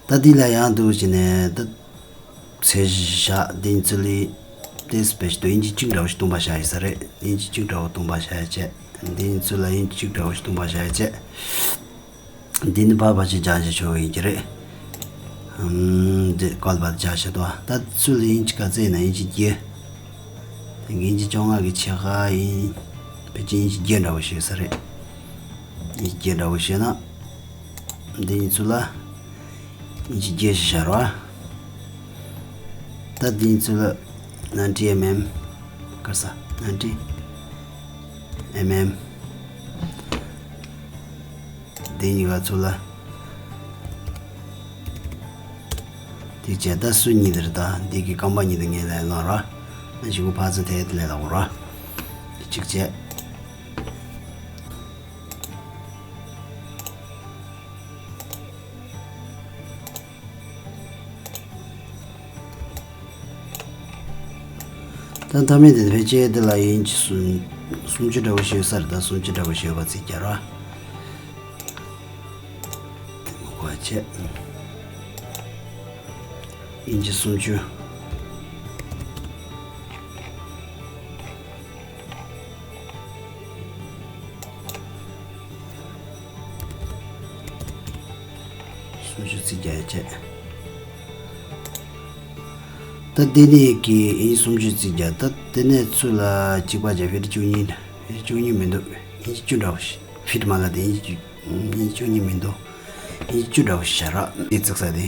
ད་འདི་ལ་ཡང་འདུག་སེ་ནས་ད། ཚད་བཞག་འདི་ཚོ་ལ། དེ་སི་པེ་ཤལ་དུ་ཨིན་ཇི་གཅིག་འདྲ་བོ་ཞིག་སྟོང་པ་བཞག་ཡོད་ས་རེད། ཨིན་ཇི་གཅིག་འདྲ་བོ་སྟོང་པ་བཞག་ཡ་བྱས། འདི་ཚོ་ལ་ཨིན་ཇི་གཅིག་འདྲ་བོ་ཞིག་སྟོང་པ་བཞག་ཡ་བྱས། འདི་ནི་ཕར་ཕར་ཞིག་སྦྱར་བྱས་ཆོག་ཡིན་གྱི་རེད། ཨམ། འདི་བཀོད་པ་སྦྱར་བྱས་འདུག་ད་ཚུར་ལ་ཨིན་ཇི་ག་ཚད་ཡིན་ན་ཨིན་ཇི་བརྒྱད། དེ་ཨིན་ཇི་བཅོ་ལྔ་གི་ཕྱེད་ཀ་ཡིན། ཕལ་ཆེར་ཨིན་ཇི་བརྒྱད་འདྲ་བོ་ཞིག་ཡོད་ས་རེད། ཨིན་ཇི་བརྒྱད་འདྲ་བོ་ཞིག་ཡོད་ན། འདི་གཉིས་ཚུར་ལ་ཨིན་ཇི་བརྒྱད་ཞིག་བཞག་རོགས། ད་འདི་གཉིས་ཚུར་ལ་ནན་ཏི་ཨེམ་ཨེམ། ག་རེ་ཟ། ནན་ཏི་ཨེམ་ཨེམ། འདི་གཉིས་ཀ་ཚུར་ལ། དེ་བྱས་ད་སུ་གཉིས་དེར་ད་འདི་གི་རྐང་པ་གཉིས་དེ་ངས་ལས་ལངས་རོགས། ན་ཞིག་གུ་ཕར་ཚུར་དེ་ལས་ལངས་རོགས། དེ་གཅིག་བྱས། ད་མཐའ་མའི་དེ་ཕལ་ཆེར་དེ་ལ་ཨིན་ཇི་སུམ་སུམ་ཅུ་འདྲ་བོ་ཞིག་ཡོད་ས་རེད། ད་སུམ་ཅུ་འདྲ་བོ་ཞིག་ཡོད་པ་ཚིག་རྒྱག་ར། དེ་མ་གོ་བ་བྱས། ཨིན་ཇི་སུམ་ཅུ། སུམ་ཅུ་ཚིག་རྒྱག་ཡ་བྱས། ད་ ད་དེ་ནས་ཀྱི་ཨིན་ཇི་སུམ་ཅུ་རྩིས་བརྒྱབ། ད་དེ་ནས་ཚུར་ལ་གཅིག་པ་བརྒྱབ། ཕིཊ་བཅུ་གཉིས། ཕིཊ་བཅུ་གཉིས་མི་འདུག་ཨིན་ཇི་བཅུ་འདྲ་བོ་ཞིག་ཕིཊ་མ་ལ་དེ་ཨིན་ཇི་བཅུ་ཨིན་ཇི་བཅུ་གཉིས་མི་འདུག་ཨིན་ཇི་བཅུ་འདྲ་བོ་ཞིག་བྱ་རོགས། དེ་བརྩིགས་ས་དེ།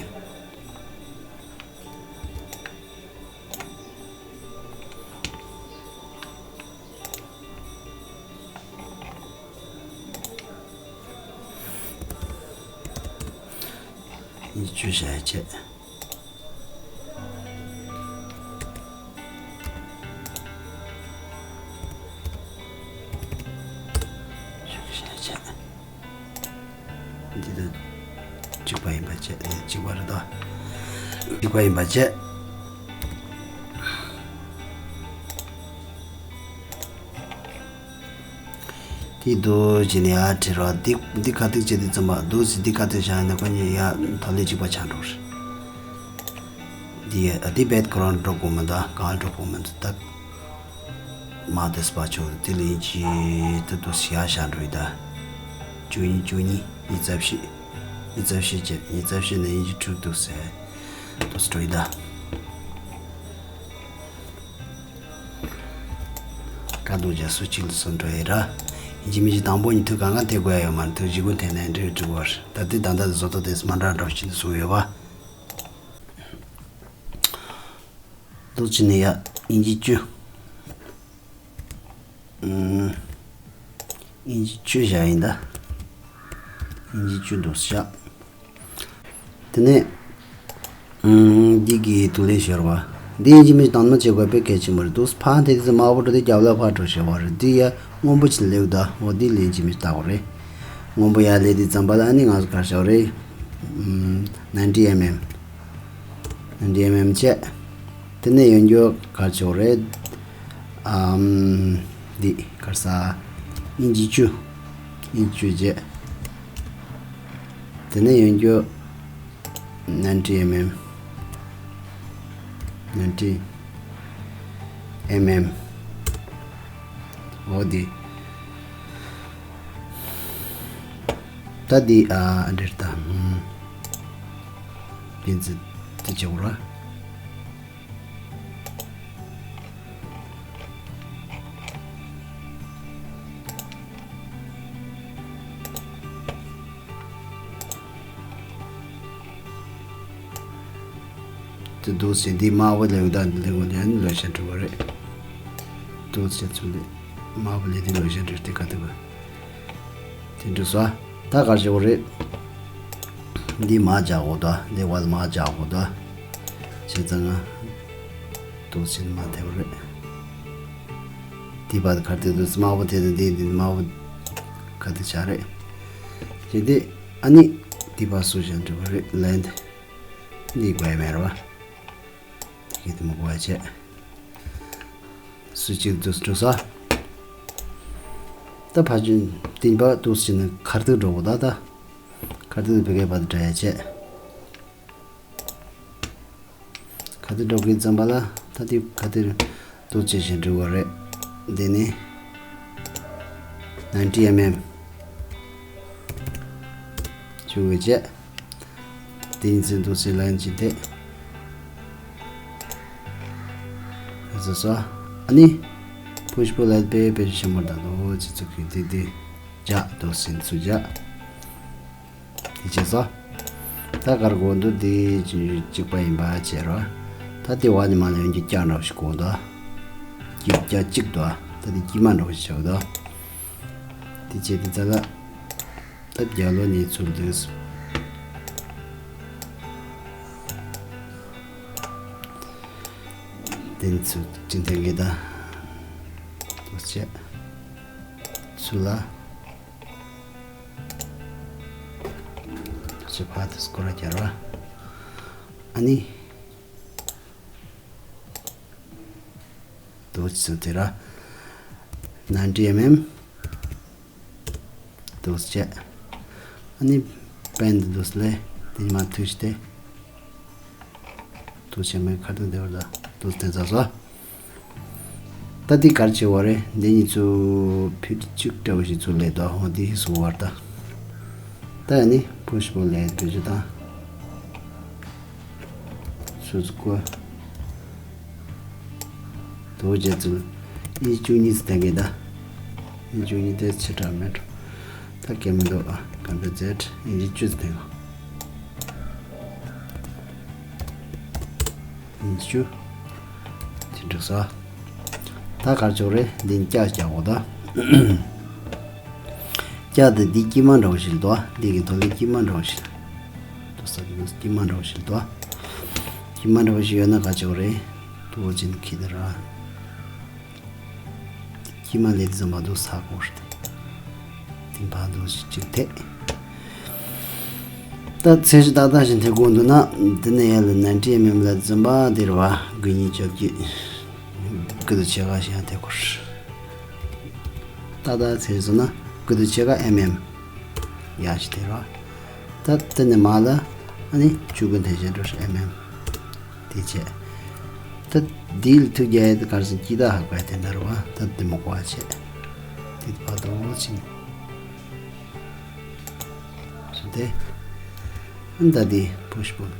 ཨིན་ཇི་བཅུ་བྱས་བྱས། འདི་དང་གཅིག་པ་ཡིན་པ་བྱས། གཅིག་པ་རེད་དོ། གཅིག་པ་ཡིན་པ་བྱས། དེ་འདུག་བྱས་ནས་ཡར་ཁྲིད་རོགས། འདི་འདི་ཁ་ཐུག་བྱས་དུས་ཙམ་པ་འདུག་སེ་འདི་ཁ་ཐུག་བཞག་ཡིན་ན་ཁོ་གཉིས་ཡར་ཐོག་ལས་གཅིག་པ་ཆགས་འགྲོ་རེད། འདི་ཡ་འདི་བེད་ཁོ་རང་འགྲོ་དགོས་མི་འདུག་གང་འགྲོ་དགོས་མི་འདུག་ད་མ་དེས་པ་ཆོག་དེ་ལས་ཡིན་གྱི་ད་འདུག་སེ་ཡར་བཞག་འགྲོ་ཡི་ད། བཅུ་གཉིས་བཅུ་གཉིས་ཉི་ཤུ་རྩ་བཞི། ཉི་ཤུ་རྩ་བཞི་བྱས། ཉི་ཤུ་རྩ་བཞི་ནས་ཡིན་གྱི་དྲུག་འདུག་སེ་འདུག་སེ་འགྲོ་ཡི་ད། ཀ་འདུག་བྱས་སུ་གཅིག་ལ་སུ་འགྲོ་ཡི་ར། ཡིན་གཅིག་མིན་གཅིག་དང་པོ་ཉིད་དུ་གང་ག་འཐེན་དགོས་ཡ་ཡོད་མ་རེད། དུ་གཞི་ཀུན་འཐེན་ནས་འགྲིག་འགྲིག་བར་ད་ལྟའི་ད་ལྟ་བཟོ་ཐོ་དེ་མ་འདྲ་འགྲོ་བཞིན་བཟོ་ཡོད་པ། འདུག་བྱས་ནས་ཡ་ཨིན་ཇི་བཅུ། ཨིན་ཇི་བཅུ་བཞག་ཡིན་ད། ཨིན་ཇི་བཅུ་འདུག་བཞག་དེ་ནས། ཨུམ། འདི་གི་དུ་ལེན་ཤོར་བ། འདི་ཡིན་གཅིག་མིན་གཅིག་དང་མ་བྱེད་དགོས་པའི་གལ་ཆེན་པོ་རེད་འདུག་ཕ་དེ་དུས་དམར་པོ་འགྲོ་དུས་རྒྱབ་ལ་ཕར་འགྲོ་ཤེས་པ་རེད། འདི་ཡ་སྔོན་པོ་ཅིག་ལེགས་ད། འོ་འདི་ལེན་གཅིག་མིན་གཅིག་བལྟ་དགོས་རེད། སྔོན་པོ་ཡ་ལེན་དུས་ཙམ་པ་ལ་ཨ་ནི་ང་ཚོ་གར་ཤོར་རེད། ཨུམ། ནན་ཊི་ཨེམ་ཨེམ། ནན་ཊི་ཨེམ་ཨེམ་བྱས། དེ་ནས་ཡོང་རྒྱུ་གར་ཤོར་རེད། ཨམ། འདི་གར་ས། ཨིན་ཇི་བཅུ། ཨིན་ཇི་བཅུ་བྱས། དེ་ནས་ཡོང་རྒྱུ། ནན་ཊི་ཨེམ་ཨེམ། ནན་ཊི་ཨེམ་ཨེམ། འོ་འདི། ད་འདི་ཨ་འདིར་ད། ཨུམ། འདི་ཚོ་འདི་བྱེད་དགོས་ར། དེ་འདུག་སེ་འདི་དམར་པོ་ལས་འདའ་འདི་ལས་འོ་ནས་ལོ་ཤ་འགྲོ་བ་རེད། འདུག་སེ་ཚུལ་ལས་དམར་པོ་ལས་འདི་ལོ་ཤ་འགྲོ་དེ་ག་དེ་བ། དེ་འདྲ་སོ། ད་གར་བྱེད་དགོས་རེད། འདི་མར་རྒྱག་དགོས་དོ། འདི་བར་མར་རྒྱག་དགོས་དོ། བྱས་ཙང་ང་། དུ་ཕྱིན་མ་ཐེབས་རེད། འདི་བར་གར་དེ་དུ་དམར་པོ་དེ་དང་འདི་འདི་དམར་པོ་ག་དེ་བྱ་རེད། བྱས་ཏེ་ཨ་ནི་འདི་བར་སུ་བྱ་འགྲིག་པ་རེད། ལན་འདི་དགོས་ཡ་མེད་རེད་བ། དེ་གི་དེ་མ་གོ་བ་བྱས། སུ་གཅིག་ཏུ་འགྲོ་ས། ད་ཕ་ཆུན་བསྟན་པ་ཏུ་ཕྱིན་ན་གར་དུ་འགྲོ་གོ་ད་ད། གར་དུ་བི་གའི་བར་དུ་འདྲ་ཡ་བྱས། གར་དུ་འགྲོ་གི་ཙམ་པ་ལ་ད་དེ་གར་དུ་ཏུ་བྱེད་བཞིན་འགྲོ་བ་རེད། འདི་ནི་ནན་ཊི་ཨེམ་ཨེམ་བྱུང་བའི་བྱས། དེ་ཡིན་ཚེ་འདུག་སེ་ལན་གཅིག་དེ། ཟེར་སོ། ཨ་ནི། ཕུཤ་པོ་ལ་དཔེ་དཔེ་ཆེན་མོ་དང་འདུག་ཅི་ཚུགས་ཀྱི་དེ་དེ། རྒྱག་འདུག་སེ་ཚུ་རྒྱག་དེ་བྱས་སོ། ད་གར་གོ་འདུག་དེ་གཅིག་པ་ཡིན་པ་བྱས་རོ། ད་དེ་བ་ནི་མ་ལ་ཡོང་རྒྱུ་བཀྱག་འདྲ་བོ་ཞིག་གོ་འདུག་དཀྱིལ་བཀྱག་གཅིག་འདུག་ད་དེ་དཀྱིལ་མ་འདྲ་བོ་ཞིག་ཆགས་འདུག་དེ་བྱས་དེ་ཙ་ལ། ད་རྒྱ་ལོ་ནས་ཚུར་འདུག་དེ་ཚུར་ཅི་འཐེན་གི་ད། དུ་བྱས། ཚུར་ལ། དུ་བྱས་ཕར་དུ་སྐོར་ར་རྒྱག་ར། ཨ་ནི། དུ་བྱས་དེ་ར། ནན་ཊི་ཨེམ་ཨེམ། དུ་བྱས། ཨ་ནི་པན་དུ་དུ་ལས་དེ་མ་ཐུག་སྟེ། དུ་བྱས་མེད་ཁ་ཐུག་དེ་བར་ལ་དུ་བསྟན་ཚར་སོ། ད་འདི་གར་བྱེད་བ་རེད། འདི་གཉིས་ཚུ་ཕིཊ་གཅིག་འདྲ་བོ་ཞིག་ཚུར་ལས་དོ། འོ་འདི་ཧི་སུ་བར་ད། ད་ཡ་ནི་ཕུཤ་པོ་ལས་བེད་སྤྱོད་དང་། སུ་ཚུ་ཀོ། འདུག་བྱས་ཚུལ། ཨིན་ཅི་བཅུ་གཉིས་ཙམ་བསྟན་གི་ད། ཨིན་ཅི་བཅུ་གཉིས་དེ་ཆེ་དྲགས་མེད་འགྲོ། ད་གལ་མི་འདུག་ཨ། ག་འདྲ་ཟེར། ཨིན་ཅི་བཅུ་ཙམ་བསྟན་ག་ཨིན་ཅི་བཅུ། དེ་འགྲིག་སོང་། ད་ག་རེ་བྱེད་དགོས་རེད། འདི་ནི་ཀྱ་རྒྱག་དགོས་ད། ཀྱ་དེ་འདི་དཀྱིལ་མ་འདྲ་བོ་ཞིག་འདུག་ཨ། འདི་གི་ཐོག་ལ་དཀྱིལ་མ་འདྲ་བོ་ཞིག་འདུག་ས། དཀྱིལ་མ་འདྲ་བོ་ཞིག་འདུག་ཨ། དཀྱིལ་མ་འདྲ་བོ་ཞིག་ཡོད་ན་ག་རེ་བྱེད་དགོས་རེད། ཏོག་ཙམ་འཁྱེར་ད་ར། དཀྱིལ་མ་ལས་འཛིན་པ་འདུག་ས་གོ་རེད། དེ་ཕར་འདུག་ཅིག་ཐེག་ད་ཚད་གཞི་ཏག་ཏག་ཞིག་ཐེག་དགོས་འདུག་ན། འདི་ནས་ཡར་ལ་ནན་ཊི་ཨེམ་ཨེམ་ལ་འཛིན་པ་འདི་རེད་བ། དགུ་གཉིས་བཅོ་བརྒྱད། དགུ་དང་ཕྱེད་ཀ་ཞིག་ཡང་ཐེག་དགོས་རེད། ཏག་ཏག་ཚད་གཞི་བཟོ་ན་དགུ་དང་ཕྱེད་ཀ་ཨེམ་ཨེམ་ཡག་ཞིག་ཐེག་ར། ད་དེ་ནས་མར་ལ་ཨ་ནི་བཅུ་དགུ་འཐེན་བཞིན་འགྲོ་རེད། ཨེམ་ཨེམ། དེ་བྱས། ད་འདི་ལ་ཐུག་རྒྱག་ཡས་དེ་གར་སོང་། སྐྱིད་ད་ཧ་གོ་ཡ་དེ་འདྲ་རེད་བ། ད་འདི་མོ་གོ་བ་བྱས། དེ་ཕར་འདུག་ཕྱིན། སོང་སྟེ། ཨ་ནི་ད་འདི་པུ་ཤི་པུལ།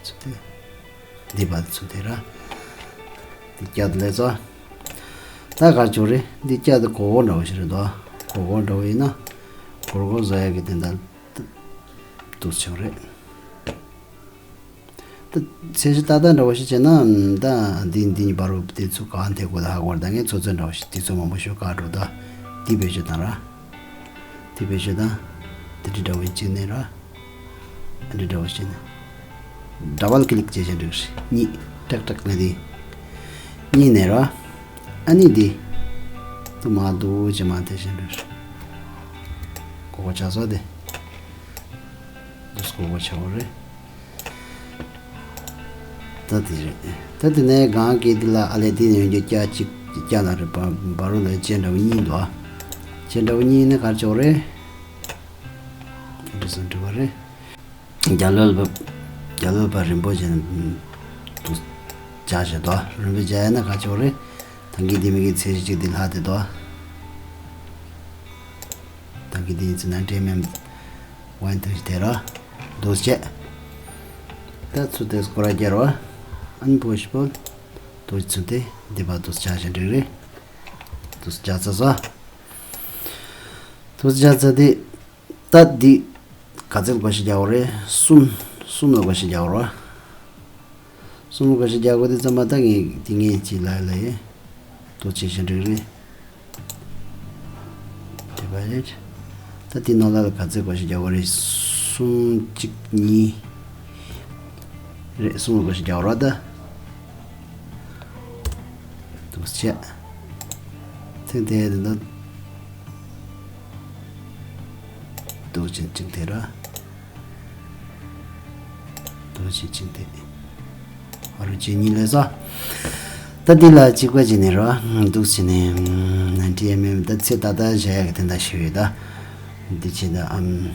སོང་སྟེ། འདི་ཕར་སོང་སྟེ་ར། འདི་ཀྱ་དེ་ལས་ཚོ། ད་ག་རེ་བྱེད་དགོས་རེད། འདི་ཀྱ་དེ་གོ་གོ་འདྲ་བོ་ཞིག་རེད་འདུག་གོ་གོ་འདྲ་བོ་ཡིན་ན། གོར་གོར་བཟོ་ཡ་གི་དེ་འདྲ་འདུག་ཆོག་རེད། ད་ཚད་གཞི་ཏག་ཏག་འདྲ་བོ་ཞིག་བྱས་ན། ད་འདི་འདི་གཉིས་བར་དུ་དེ་ཚོ་གང་ཐེག་དགོས་ད་ཧ་གོ་ར། ད་ངས་ཚོད་ཚོད་འདྲ་བོ་ཞིག་དེ་ཚོ་མང་པོ་ཞིག་བཀག་འགྲོ་ད། འདི་བེད་སྤྱོད་བཏང་ར། འདི་བེད་སྤྱོད་བཏང་། འདི་འདྲ་འདྲ་བོ་གཅིག་ནས་ར། འདི་འདྲ་འདྲ་བོ་གཅིག་ནས། ཌབ་བལ་ཀི་ལིག་བྱས་བཞིན་འགྲོ་རེད། གཉིས། ཏག་ཏག་ནས་འདི། གཉིས་ནས་ར། ཨ་ནི་འདི། དུ་མ་འདུག་ཅེས་མ་དེ་བཞིན་འགྲོ་རེད། གོ་གོ་ཆགས་སོང་དེ། འདུག་གོ་གོ་ཆགས་པ་རེད། ད་དེ་རེད། ད་དེ་ནས་གང་གི་འདི་ལ་ཨ་ལས་འདི་ནས་ཡོང་རྒྱུ་ཀྱ་གཅིག་ཀྱ་ལ་རེད་པ། བར་རུ་ལ་ཅན་འདྲ་བོ་གཉིས་འདུག་ཨ། ཅན་འདྲ་བོ་གཉིས་ནི་ག་རེ་བྱེད་དགོས་རེད། འདི་ཚོ་འགྲིག་པ་རེད། རྒྱ་ལོལ་པ། རྒྱ་ལོལ་པ་རིན་པོ་ཆེ་འདུག་སྦྱར་བྱེད་དོ། རིན་པོ་ཆེ་ཡིན་ན་ག་ཆོག་རེད། ཐང་གི་དེ་མི་གི་ཚད་གཞི་གཅིག་དེ་ལྷག་དེ་དོ། ཐང་གི་དེ་ཚེ་ན་འདྲེ་མེམ། ཝན་ཐུག་དེ་ར། འདུག་བྱས། ད་ཚུ་དེ་སྐོར་ར་རྒྱལ་བ། ཨན་པོ་ཤི་པོ། འདུག་ཚུ་དེ་འདི་པ་འདུག་སྦྱར་བྱེད་འགྲིག་རེད། འདུག་སྦྱར་ཚ་ས། འདུག་སྦྱར་ཚ་དེ། ད་འདི་ག་ཚད་བགོ་བཤའ་རྒྱག་དགོས་རེད། གསུམ། གསུམ་ལ་བགོ་བཤའ་རྒྱག་དགོས་རེད། གསུམ་ལ་བགོ་བཤའ་རྒྱག་དགོས་དུས་ཙམ་པ་ད་ངས་འདི་ངས་ཅིག་ལ་ལ་ཡེ། དོ་ཆེ་ཞིང་འགྲིག་རེད། དེ་བ་རེད། ད་འདི་ནང་ལ་ལ་ག་ཚད་བགོ་བཤའ་རྒྱག་དགོས་རེད། གསུམ་གཅིག་གཉིས། རེད། གསུམ་ལ་བགོ་བཤའ་རྒྱག་དགོས་རེད་ད། འདུག་བྱས། ཐེངས་དེ་ཡ་དེ་འདྲ། འདུག་ཅིང་ཅིང་དེ་ར། འདུག་ཅིང་ཅིང་དེ། ཨ་རུ་ཅི་གཉིས་ལས་ས། ད་འདི་ལ་གཅིག་པ་ཅི་ནས་ར། འདུག་ཅི་ནས། ན་འདྲེ་མེམ། ད་ཚེ་ད་ལྟ་བཞག་ཡག་གི་དེ་འདྲ་ཞིག་ཡོད་ད། འདི་ཅི་ད་ཨམ།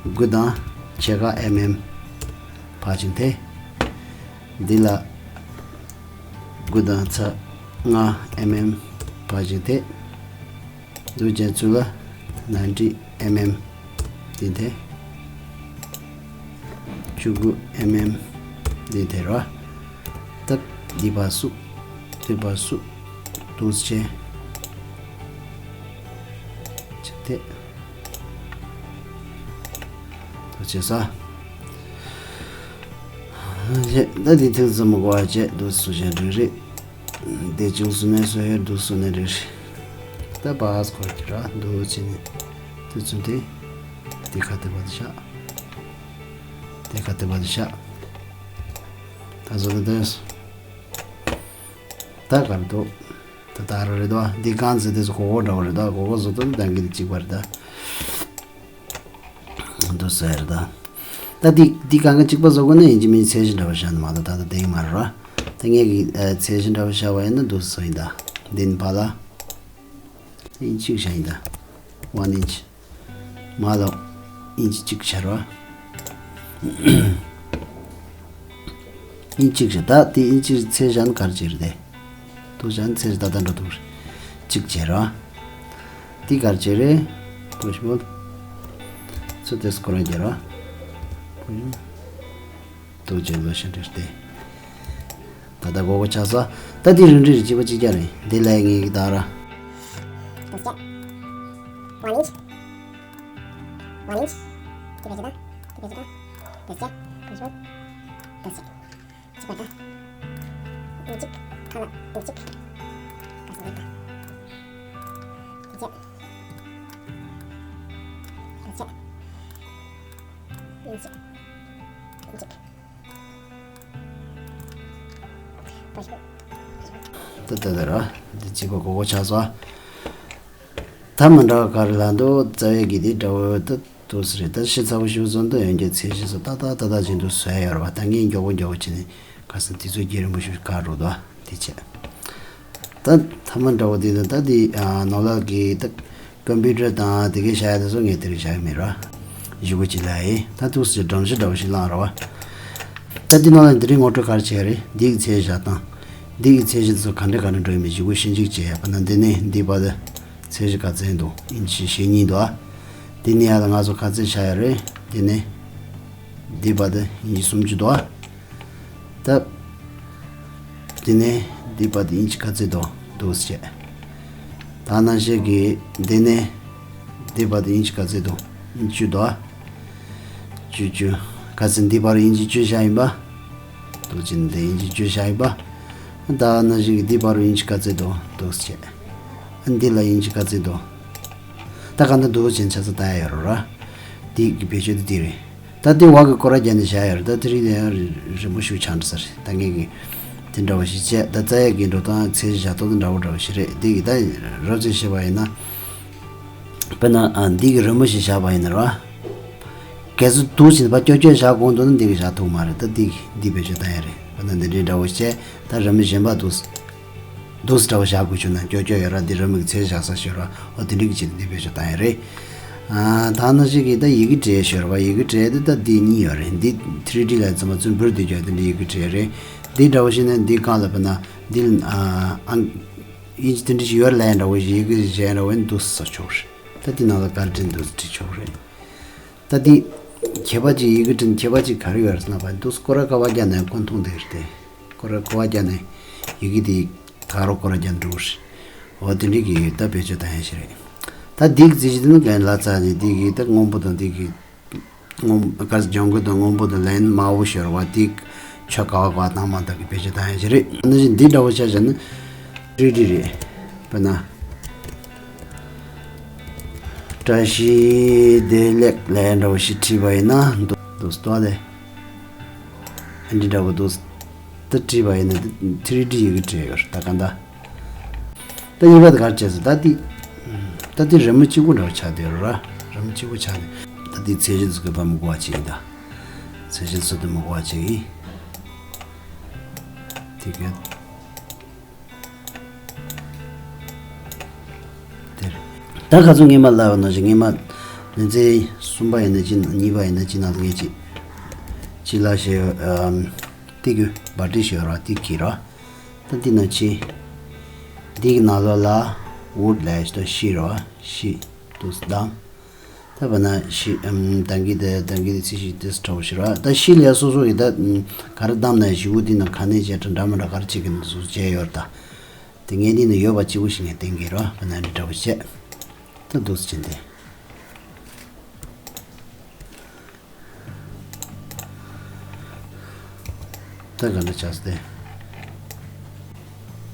དགུ་དང་ཕྱེད་ཀ་ཨེམ་ཨེམ། ཕར་ཅིང་དེ། འདི་ལ། དགུ་དང་ཚ། ལྔ་ཨེམ་ཨེམ། ཕར་ཅིང་དེ། འདུག་ཅན་ཚུ་ལ། ན་འདྲེ་ཨེམ་ཨེམ། འདི་དེ། བཅུ་དགུ་ཨེམ་ཨེམ། འདི་དེ་ར། ད་འདི་བ་སུ། འདི་བ་སུ། འདུག་ཅན། ཅིག་དེ། ད་བྱས་ས། ད་འདི་ཐེངས་ཙམ་གོ་བ་བྱས་འདུག་སུ་བྱས་འགྲིག་རེད། དེ་ཅུང་སུ་ནས་སུ་ཧེར་འདུག་སུ་ནས་རེད། ད་པཱ་སི་སྐོར་གྱི་ར་འདུག་ཅི་ནས་དུས་ཚོད་དེ། དེ་ཁ་དེ་བ་དེ་ཤ། དེ་ཁ་དེ་བ་དེ་ཤ། ད་བཟོ་ལ་དེ། ད་གར་འདུག་ད་ད་ར་རེད་དོ། འདི་གང་ཟེར་དེ་སུ་གོ་གོ་འདྲ་བོ་རེད་དོ། གོ་གོ་བཟོ་ལྟ་དང་གི་གཅིག་པ་རེད་ད། འདུག་ཟེར་ད། ད་འདི་འདི་གང་ག་གཅིག་པ་བཟོ་དགོས་ན་ཡིན་གཅིག་མིན་གཅིག་ཚད་གཞི་འདྲ་བོ་བཞག་ན་མ་གཏོགས་ད་ལྟ་དེ་ཡིན་མ་རེད་ར། ད་ངས་གི་ཚད་གཞི་འདྲ་བོ་བཞག་པ་ཡིན་ན་འདུག་བཟོ་ཡིན་ད། འདི་ནི་བ་ལ། ཡིན་གཅིག་བཞག་ཡིན་ད། ཝན་ཨིན་ཅི། མ་ལོག་ཨིན་ཅི་གཅིག་ཆར་བ། ཨིན་ཅི་གཅིག་ཆར་ད་དེ་ཨིན་ཅི་ཚད་གཞན་གར་ཅིག་རེད་དེ། དུ་གཞན་ཚད་ད་ལྟ་འགྲོ་ཐུབ་རེད། གཅིག་ཆར་བ། དེ་གར་ཅིག་རེད། པུ་ཤི་པོལ། ཚུ་དེ་སྐོར་ར་རྒྱལ་བ། དུ་ཅེ་ལོ་ཤན་རེད་དེ། ད་ལྟ་སྒོར་སྒོར་ཆགས་སོང་། ད་འདི་རིན་རིན་རེད། གཅིག་པ་གཅིག་རྐྱང་རེད། འདི་ལས་ངེས་ཀྱི་ད་ར། One inch. One inch. དེ་བས་ཀྱི་ད། དེ་བས་ཀྱི་ད། དེ་བས་ཀྱི་ད། དེ་བས་ཀྱི་ད། གཅིག་པ་ད། ཨིན་ཅི་ཁ་ལ་ཨིན་ཅི། ག་ས་རེད་ད། ཨིན་ཅི། ཨིན་ཅི། ཨིན་ཅི། ད་ད་ད་ར། འདི་གཅིག་པ་སྒོར་སྒོར་ཆགས་སོང་། ད་མི་འདྲ་བ་ག་རེ་ལ་འདུག་རྩ་བའི་གི་དེ་འདྲ་བོ་ད་འདུག་སེ་རེད། ད་ཤི་ཚ་བོ་ཞིག་བཟོ་འདུག་ཡོན་གྱི་ཚད་གཞི་སོགས་ཏག་ཏག་ཏག་ཏག་བྱེད་འདུག་བཟོ་ཡ་ཡོད་རེད་བ། ད་ངས་མགྱོགས་པོ་མགྱོགས་པོ་བྱས་ནས་ག་ས་དུས་ཚོད་རྒྱུན་རིང་པོ་ཞིག་བཀག་འགྲོ་འདུག་དེ་བྱས། ད་ཐ་མ་འདྲ་བོ་དེ་ད་ད་དེ་ནོར་ལག་གི་ད་ཀམ་པུ་ཊར་དང་དེ་གའི་བྱ་ཡ་དེ་ཚོ་ངས་དེ་རིགས་བྱ་གི་མེད་ར། གཞུག་གུ་ཅིག་ལ་ཡིན། ད་འདུག་སེ་སྒྲོམ་གཞི་འདྲ་བོ་ཞིག་བླངས་ར་བ། ད་དེ་ནང་ལ་འདི་རིང་ངོ་སྤྲོད་ག་རེ་བྱས་རེད། འདི་གི་ཚད་གཞི་བཞག་སྟངས། འདི་གི་ཚད་གཞི་དེ་ཚོ་ག་འདྲ་ག་འདྲ་འགྲོ་ཡིན་མིན་གཞུག་གུ་ཤན་འཇུག་བྱས་ཡ། བ་ན་འདི་ནས་འདི་བར་དུ་ཚད་གཞི་ག་ཚད་འདུག་ཨིན་ཅི་ཞེ་གཉིས་འདུག་ཨ། འདི་ནས་ཡར་ལ་ང་ཚོ་ག་ཚད་བཞག་ཡ་རེད། འདི་ནས་འདི་བར་དུ་ཨིན་ཅི་སུམ་ཅུ་འདུག་ཨ། ད། དེ་ནས་འདི་བར་དུ་ཨིན་ཅི་ག་ཚད་འདུག་འདུག་སེ་བྱས། ད་ནང་བཞིན་གྱི་འདི་ནས་འདི་བར་དུ་ཨིན་ཅི་ག་ཚད་འདུག་ཨིན་ཅི་བཅུ་འདུག་ཨ། བཅུ་བཅུ། ག་ཚད་འདི་བར་ཨིན་ཅི་བཅུ་བཞག་ཡིན་པ། འདུག་ཅི་འདི་ཨིན་ཅི་བཅུ་བཞག་ཡིན་པ། ད་ནང་བཞིན་གྱི་འདི་བར་ཨིན་ཅི་ག་ཚད་འདུག་འདུག་སེ་བྱས། འདི་ལ་ཨིན་ཅི་ག་ཚད་འདུག་ད་ག་འདི་འདུག་ཅན་ཆ་ཚ་ལྟ་ཡ་ཡོད་རེད་ར། འདི་གི་བེད་སྤྱོད་དེ་འདི་རེད། ད་ལྟའི་བར་གྱི་སྐོར་ར་རྒྱག་ནས་བཞག་ཡོད་རེད། ད་དེ་རིང་ནས་ཡང་རིང་པོ་ཞིག་ཆགས་འགྲོ་ས་རེད། ད་ངས་ཀྱི་དེ་འདྲ་བ་ཞིག་བྱས། ད་རྩ་ཡག་གི་འགྲོ་སྟངས་ཚད་གཞི་བཞག་སྟངས་དེ་འདྲ་བོ་འདྲ་བ་ཞིག་རེད། འདི་གི་ད་རོབ་ཙམ་བཤད་པ་ཡིན་ན། དཔེར་ན་ཨ་འདི་གི་རི་མོ་ཞིག་བཞག་པ་ཡིན་ན་ར། གལ་སྲིད་འདུག་ཅིང་ཕར་ཀྱོག་ཀྱོག་བཞག་དགོས་འདུག་ན་འདི་གི་བཞག་ཐུབ་མ་རེད། ད་འདི་གི་འདི་བེད་སྤྱོད་བཏང་ཡ་རེད། དཔེར་ན་འདི་འདྲའི་འདྲ་བོ་བྱས། ད་རི་མོ་གཞན་པ་འདུག་འདུག་སེ་འདྲ་བོ་བཞག་དགོས་བྱུང་ན་ཀྱོག་ཀྱོག་ཡོད་ར། འདི་རི་མོ་གི་ཚད་བཞག་ས་ཤོར་ར། འོ་དེ་འདྲ་གི་ཆེད་དུ་འདི་བེད་སྤྱོད་བཏང་ཡ་རེད། ཨ་ད་ནང་བཞིན་གྱི་ད་ཡི་གེ་འབྲི་ཤོར་བ། ཡི་གེ་འབྲི་དེ་ད་འདི་གཉིས་ཡོད་རེད། འདི་ཐི་རི་ཌི་ལ་ཚང་མ་ཚུར་འབུར་དུ་བརྒྱབ་དེ་འདྲ་ཡི་གེ་འབྲི་རེད། འདི་འདྲ་བོ་ཞིག་ན་འདི་སྒང་ལ་བབས་ན་འདི་ཨ་ཨང་ཨིན་ཅི་དེ་འདྲ་ཞིག་ཡོད་ལ་འདྲ་བོ་ཞིག་ཡི་གེ་གཞན་འདྲ་བོ་འདུག་སེ་ཆོག་རེད། ད་འདི་ནང་ལ་ག་རེ་འབྲི་འདུག་སེ་འབྲི་ཆོག་རེད། ད་འདི་ཁྱད་པར་ཅིག་ཡི་གེ་འབྲི་ཁྱད་པར་ཅིག་ག་རེ་ཡོད་རེད་ཟེར་ན། བ་འདུག་སེ་སྐོར་ར་ཀ་བ་རྒྱག་ན་ཀོན་མཐོང་དེ་རེད་དེ། སྐོར་ར་ཀ་བ་རྒྱག་ནས་ཡི་གེ་དེ་ག་རུ་སྐོར་ར་རྒྱག་འགྲོ་གི་རེད། འོ་དེ་འདྲའི་གི་ད་བེད་སྤྱོད་བཏང་ཡ་ཞིག་རེད། ད་འདི་གི་རྩིས་གཞི་དེ་ནི་གན་ལ་ཚ་ནི་འདི་གི་ད་སྔོན་པོ་དང་འདི་གི་སྔོན་ག་ལྗང་གུ་དང་སྔོན་པོ་དང་ལན་དམར་པོ་ཤོར་བ་དེ་ཆོ་ག་བ་ག་བ་བཏང་མ་ཐག་གི་བེད་སྤྱོད་བཏང་ཡ་ཞིག་རེད། ནི་བཞིན་འདི་འདྲ་བོ་ཆ་བཞག་ན་ཐི་རི་ཌི་རེད། དཔེར་ན། བཀྲ་ཤིས་བདེ་ལེགས་ལས་འདྲ་བོ་ཞིག་བྲིས་པ་ཡིན་ན་འདུག་འདུག་སྟོ་ལེ། ཨ་འདི་འདྲ་བོ་འདུག་ད་བྲིས་པ་ཡིན་ན་ཐི་རི་ཌི་ཡི་གེ་བྲིས་ཡོད་རེད། ད་ག་འདྲ། ད་གཉིས་པ་དེ་ག་རེ་བྱས་སོང་། ད་འདི། ད་འདི་རི་མོ་གཅིག་པུ་འདྲ་བོ་ཆགས་བསྡད་ཡོད་རེད་ར། རི་མོ་གཅིག་པུ་ཆགས་ནས། ད་འདི་ཚད་གཞི་འཛུགས་ཀྱི་བ་མི་གོ་བ་ཅིག་ཡིན་ད། ཚད་གཞི་འཛུགས་དེ་མི་གོ་བ་ཅིག་ཡིན། དེ་ག་དེར། ད་ཁ་ཚུགས་སྔས་མ་ལབ་པ་ནང་བཞིན་སྔས་མ་ལེ་ཚན་གསུམ་པ་ཡིན་ན་ཅི་གཉིས་པ་ཡིན་ན་ཅི་ནང་དུ་ངས་ཅི་ཅི་ལ་ཞེས་ཨམ་ཏི་གུ་བ་ཏི་ཞེས་ར་ཏི་གི་ར། ད་འདི་ན་ཅི་འདི་གི་ནང་ལོགས་ལ་ཝུཌ་ལ་ཞེས་ཤི་ར་ཤི་དུ་སྡང་། ད་བ་ན་ཤི་ཨམ་ད་གི་དེ་ད་གི་དེ་ཚི་ཤི་དེ་སི་ཁྲ་བོ་ཤི་ར། ད་ཤི་ལས་སོ་སོ་གི་ད་ག་རེ་བདམས་ན་ཞི་བོ་འདི་ན་ག་ནས་བྱས་འདྲ་འདྲ་མ་འདྲ་ག་རེ་བྱེད་ཀྱི་འདུག་སོ་སོ་བྱས་ཡོད་ད། དེ་ངས་འདི་ནས་ཡོད་པ་གཅིག་པུ་ཞིག་ངས་བསྟན་གྱི་རོ། བ་ན་འདི་འདྲ་བོ་བྱས། ད་འདུག་སེ་ཕྱིན་ཏེ། ད་ག་འདྲ་ཆགས་སོང་སྟེ།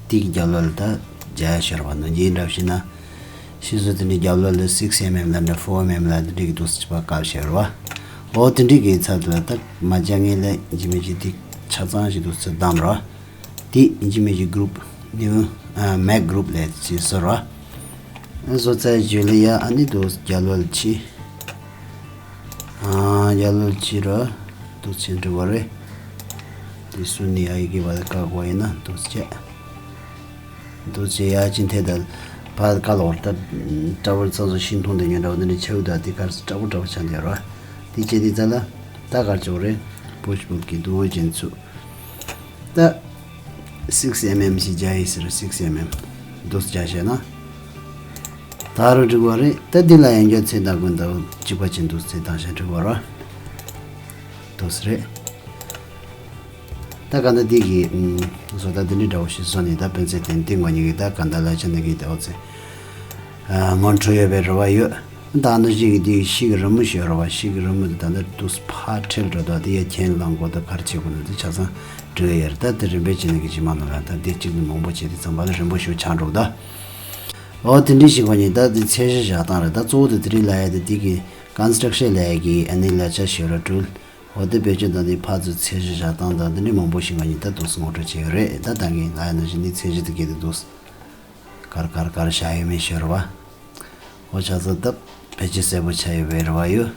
དེའི་རྒྱབ་ལོགས་ལ་ད་རྒྱ་ཡ་ཤར་བ་ནང་རྒྱའི་འདྲ་བ་ཞིག་ན། ཤི་སོ་དེ་འདྲའི་རྒྱབ་ལོགས་ལ་སིག་སི་ཨེམ་ཨེམ་ལ་འདྲ་ཕོར་ཨེམ་ཨེམ་ལ་འདི་འདྲའི་གི་འདུག་སེ་བྱས་པ་བཀབ་ཤར་བ། འོ་དེ་འདྲའི་གི་ཚབ་ཏུ་ལ་ད་མ་རྒྱ་ངེས་ལས་འཇི་མི་འཇི་དེ་ཆ་ཚང་ཞིག་འདུག་སེ་བདམས་རོ། དེ་ཨིན་ཇི་མི་གི་གུ་རུབ་ནིའུ་མེག་གུ་རུབ་ལས་ཅི་ཟེར་རོ། བཟོ་རྩལ་བརྗོད་ལ་ཡ་ཨ་ནི་དུ་རྒྱ་ལོལ་ཆི། རྒྱ་ལོལ་ཆི་རོ། དུ་ཆེན་འགྲུབ་པ་རེད། དེ་སུ་ནི་ཨ་ཡི་གི་བ་ལ་བཀག་དགོས་ཡིན་ན་དུ་ཆེ། དུ་ཆེ་ཡ་ཅི་འཐད་ད་བ་ཀ་ལོར་ད་ཀྲ་བོར་ཚང་སོ་ཤིང་ཐུང་དེ་ཉོན་འདྲ་བ་འདི་འདྲ་ཆེའུ་ད་དེ་གར་སོ་ཀྲ་བོ་ཀྲ་བོ་ཆ་འདི་རོ། དེ་ཆེ་དེ་ཙ་ལ་ད་གར་ཆོག་རེད། པུཤ་བུལ་གི་དུ་བོ་ཅན་ཚུ། ད་སིག་སི་ཨེམ་ཨེམ་ཞིག་རྒྱ་ཡིས་ཟེར། སིག་སི་ཨེམ་ཨེམ་འདུག་སེ་རྒྱ་བྱས་ན། ད་རུ་འགྲིག་པ་རེད། ད་འདི་ལ་ཡང་རྒྱ་ཚད་ད་ཀུན་ད་གཅིག་པ་ཅན་འདུག་སེ་བཏང་བྱས་འགྲིག་པ་རེད། འདུག་སེ་རེད། ད་ག་ད་འདི་གི་ཨུམ་བཟོ་ལྟ་འདི་འདྲའི་འདྲ་བོ་ཞིག་བཟོ་ནས་ད་དཔེ་མཚོན་དེ་འདི་ངོ་གཉིས་ཀྱི་ད་ག་ད་ལ་ཆ་འདི་གི་ད་འོ་ཚེ་ཨ་ངོ་འཕྲོད་ཡོད་པའི་རེ་བ་ཡོད། ད་ནི་གཅིག་གི་འདི་ཤིག་གི་རི་མོ་ཞིག་རེད་བ། ཤིག་གི་རི་མོ་འདི་ད་ནི་དུས་ཕར་ཁྲལ་འགྲོ་ད་འདི་ཡ་ཁྱེན་ལང་གོ་ད་གར་བྱེད་དགོས་ན་འདི་ཆ་ཚང་འགྲོ་ཡ་ཡར་ད་འདི་རིམ་པས་བྱེད་ནི་གི་ཇི་མ་ནོར་ད་འདི་གཅིག་ནི་མང་པོ་བྱེད་དེ་ཚང་པ་ལ་རིམ་པོ་ཞིག་ཆགས་འགྲོ་ད། འོ་དེ་འདྲའི་ཞིག་གོ་ནི་ད་འདི་ཚད་གཞི་བཞག་སྟངས་རེད། ད་གཙོ་བོ་དེ་དེ་རིང་ལ་ཡ་དེ་འདི་གི་construction ལ་ཡ་གི་ཨ་ནི་ལ་ཆ་ཞེ་ར་སྤྲུལ། འོ་དེ་བེད་སྤྱོད་དང་དེ་ཕར་ཚུར་ཚད་གཞི་བཞག་སྟངས་དང་དེ་འདྲའི་མང་པོ་ཞིག་ང་གཉིས་ད་འདུག་སེ་ངོ་སྤྲོད་བྱས་ཡོད་རེད། ད་ད་ངས་ལ་ཡ་ནང་བཞིན་ནི་ཚད་གཞི་དེ་གས་དེ་འདུག་སེ་གར་གར་གར་བཞག་ཡོད་མེད་ཤོད་ར་བ། འོ་ཆ་ཚང་སྟབས་ཕལ་ཆེར་གསལ་པོ་ཆགས་ཡོད་པའི་རེ་བ་ཡོད།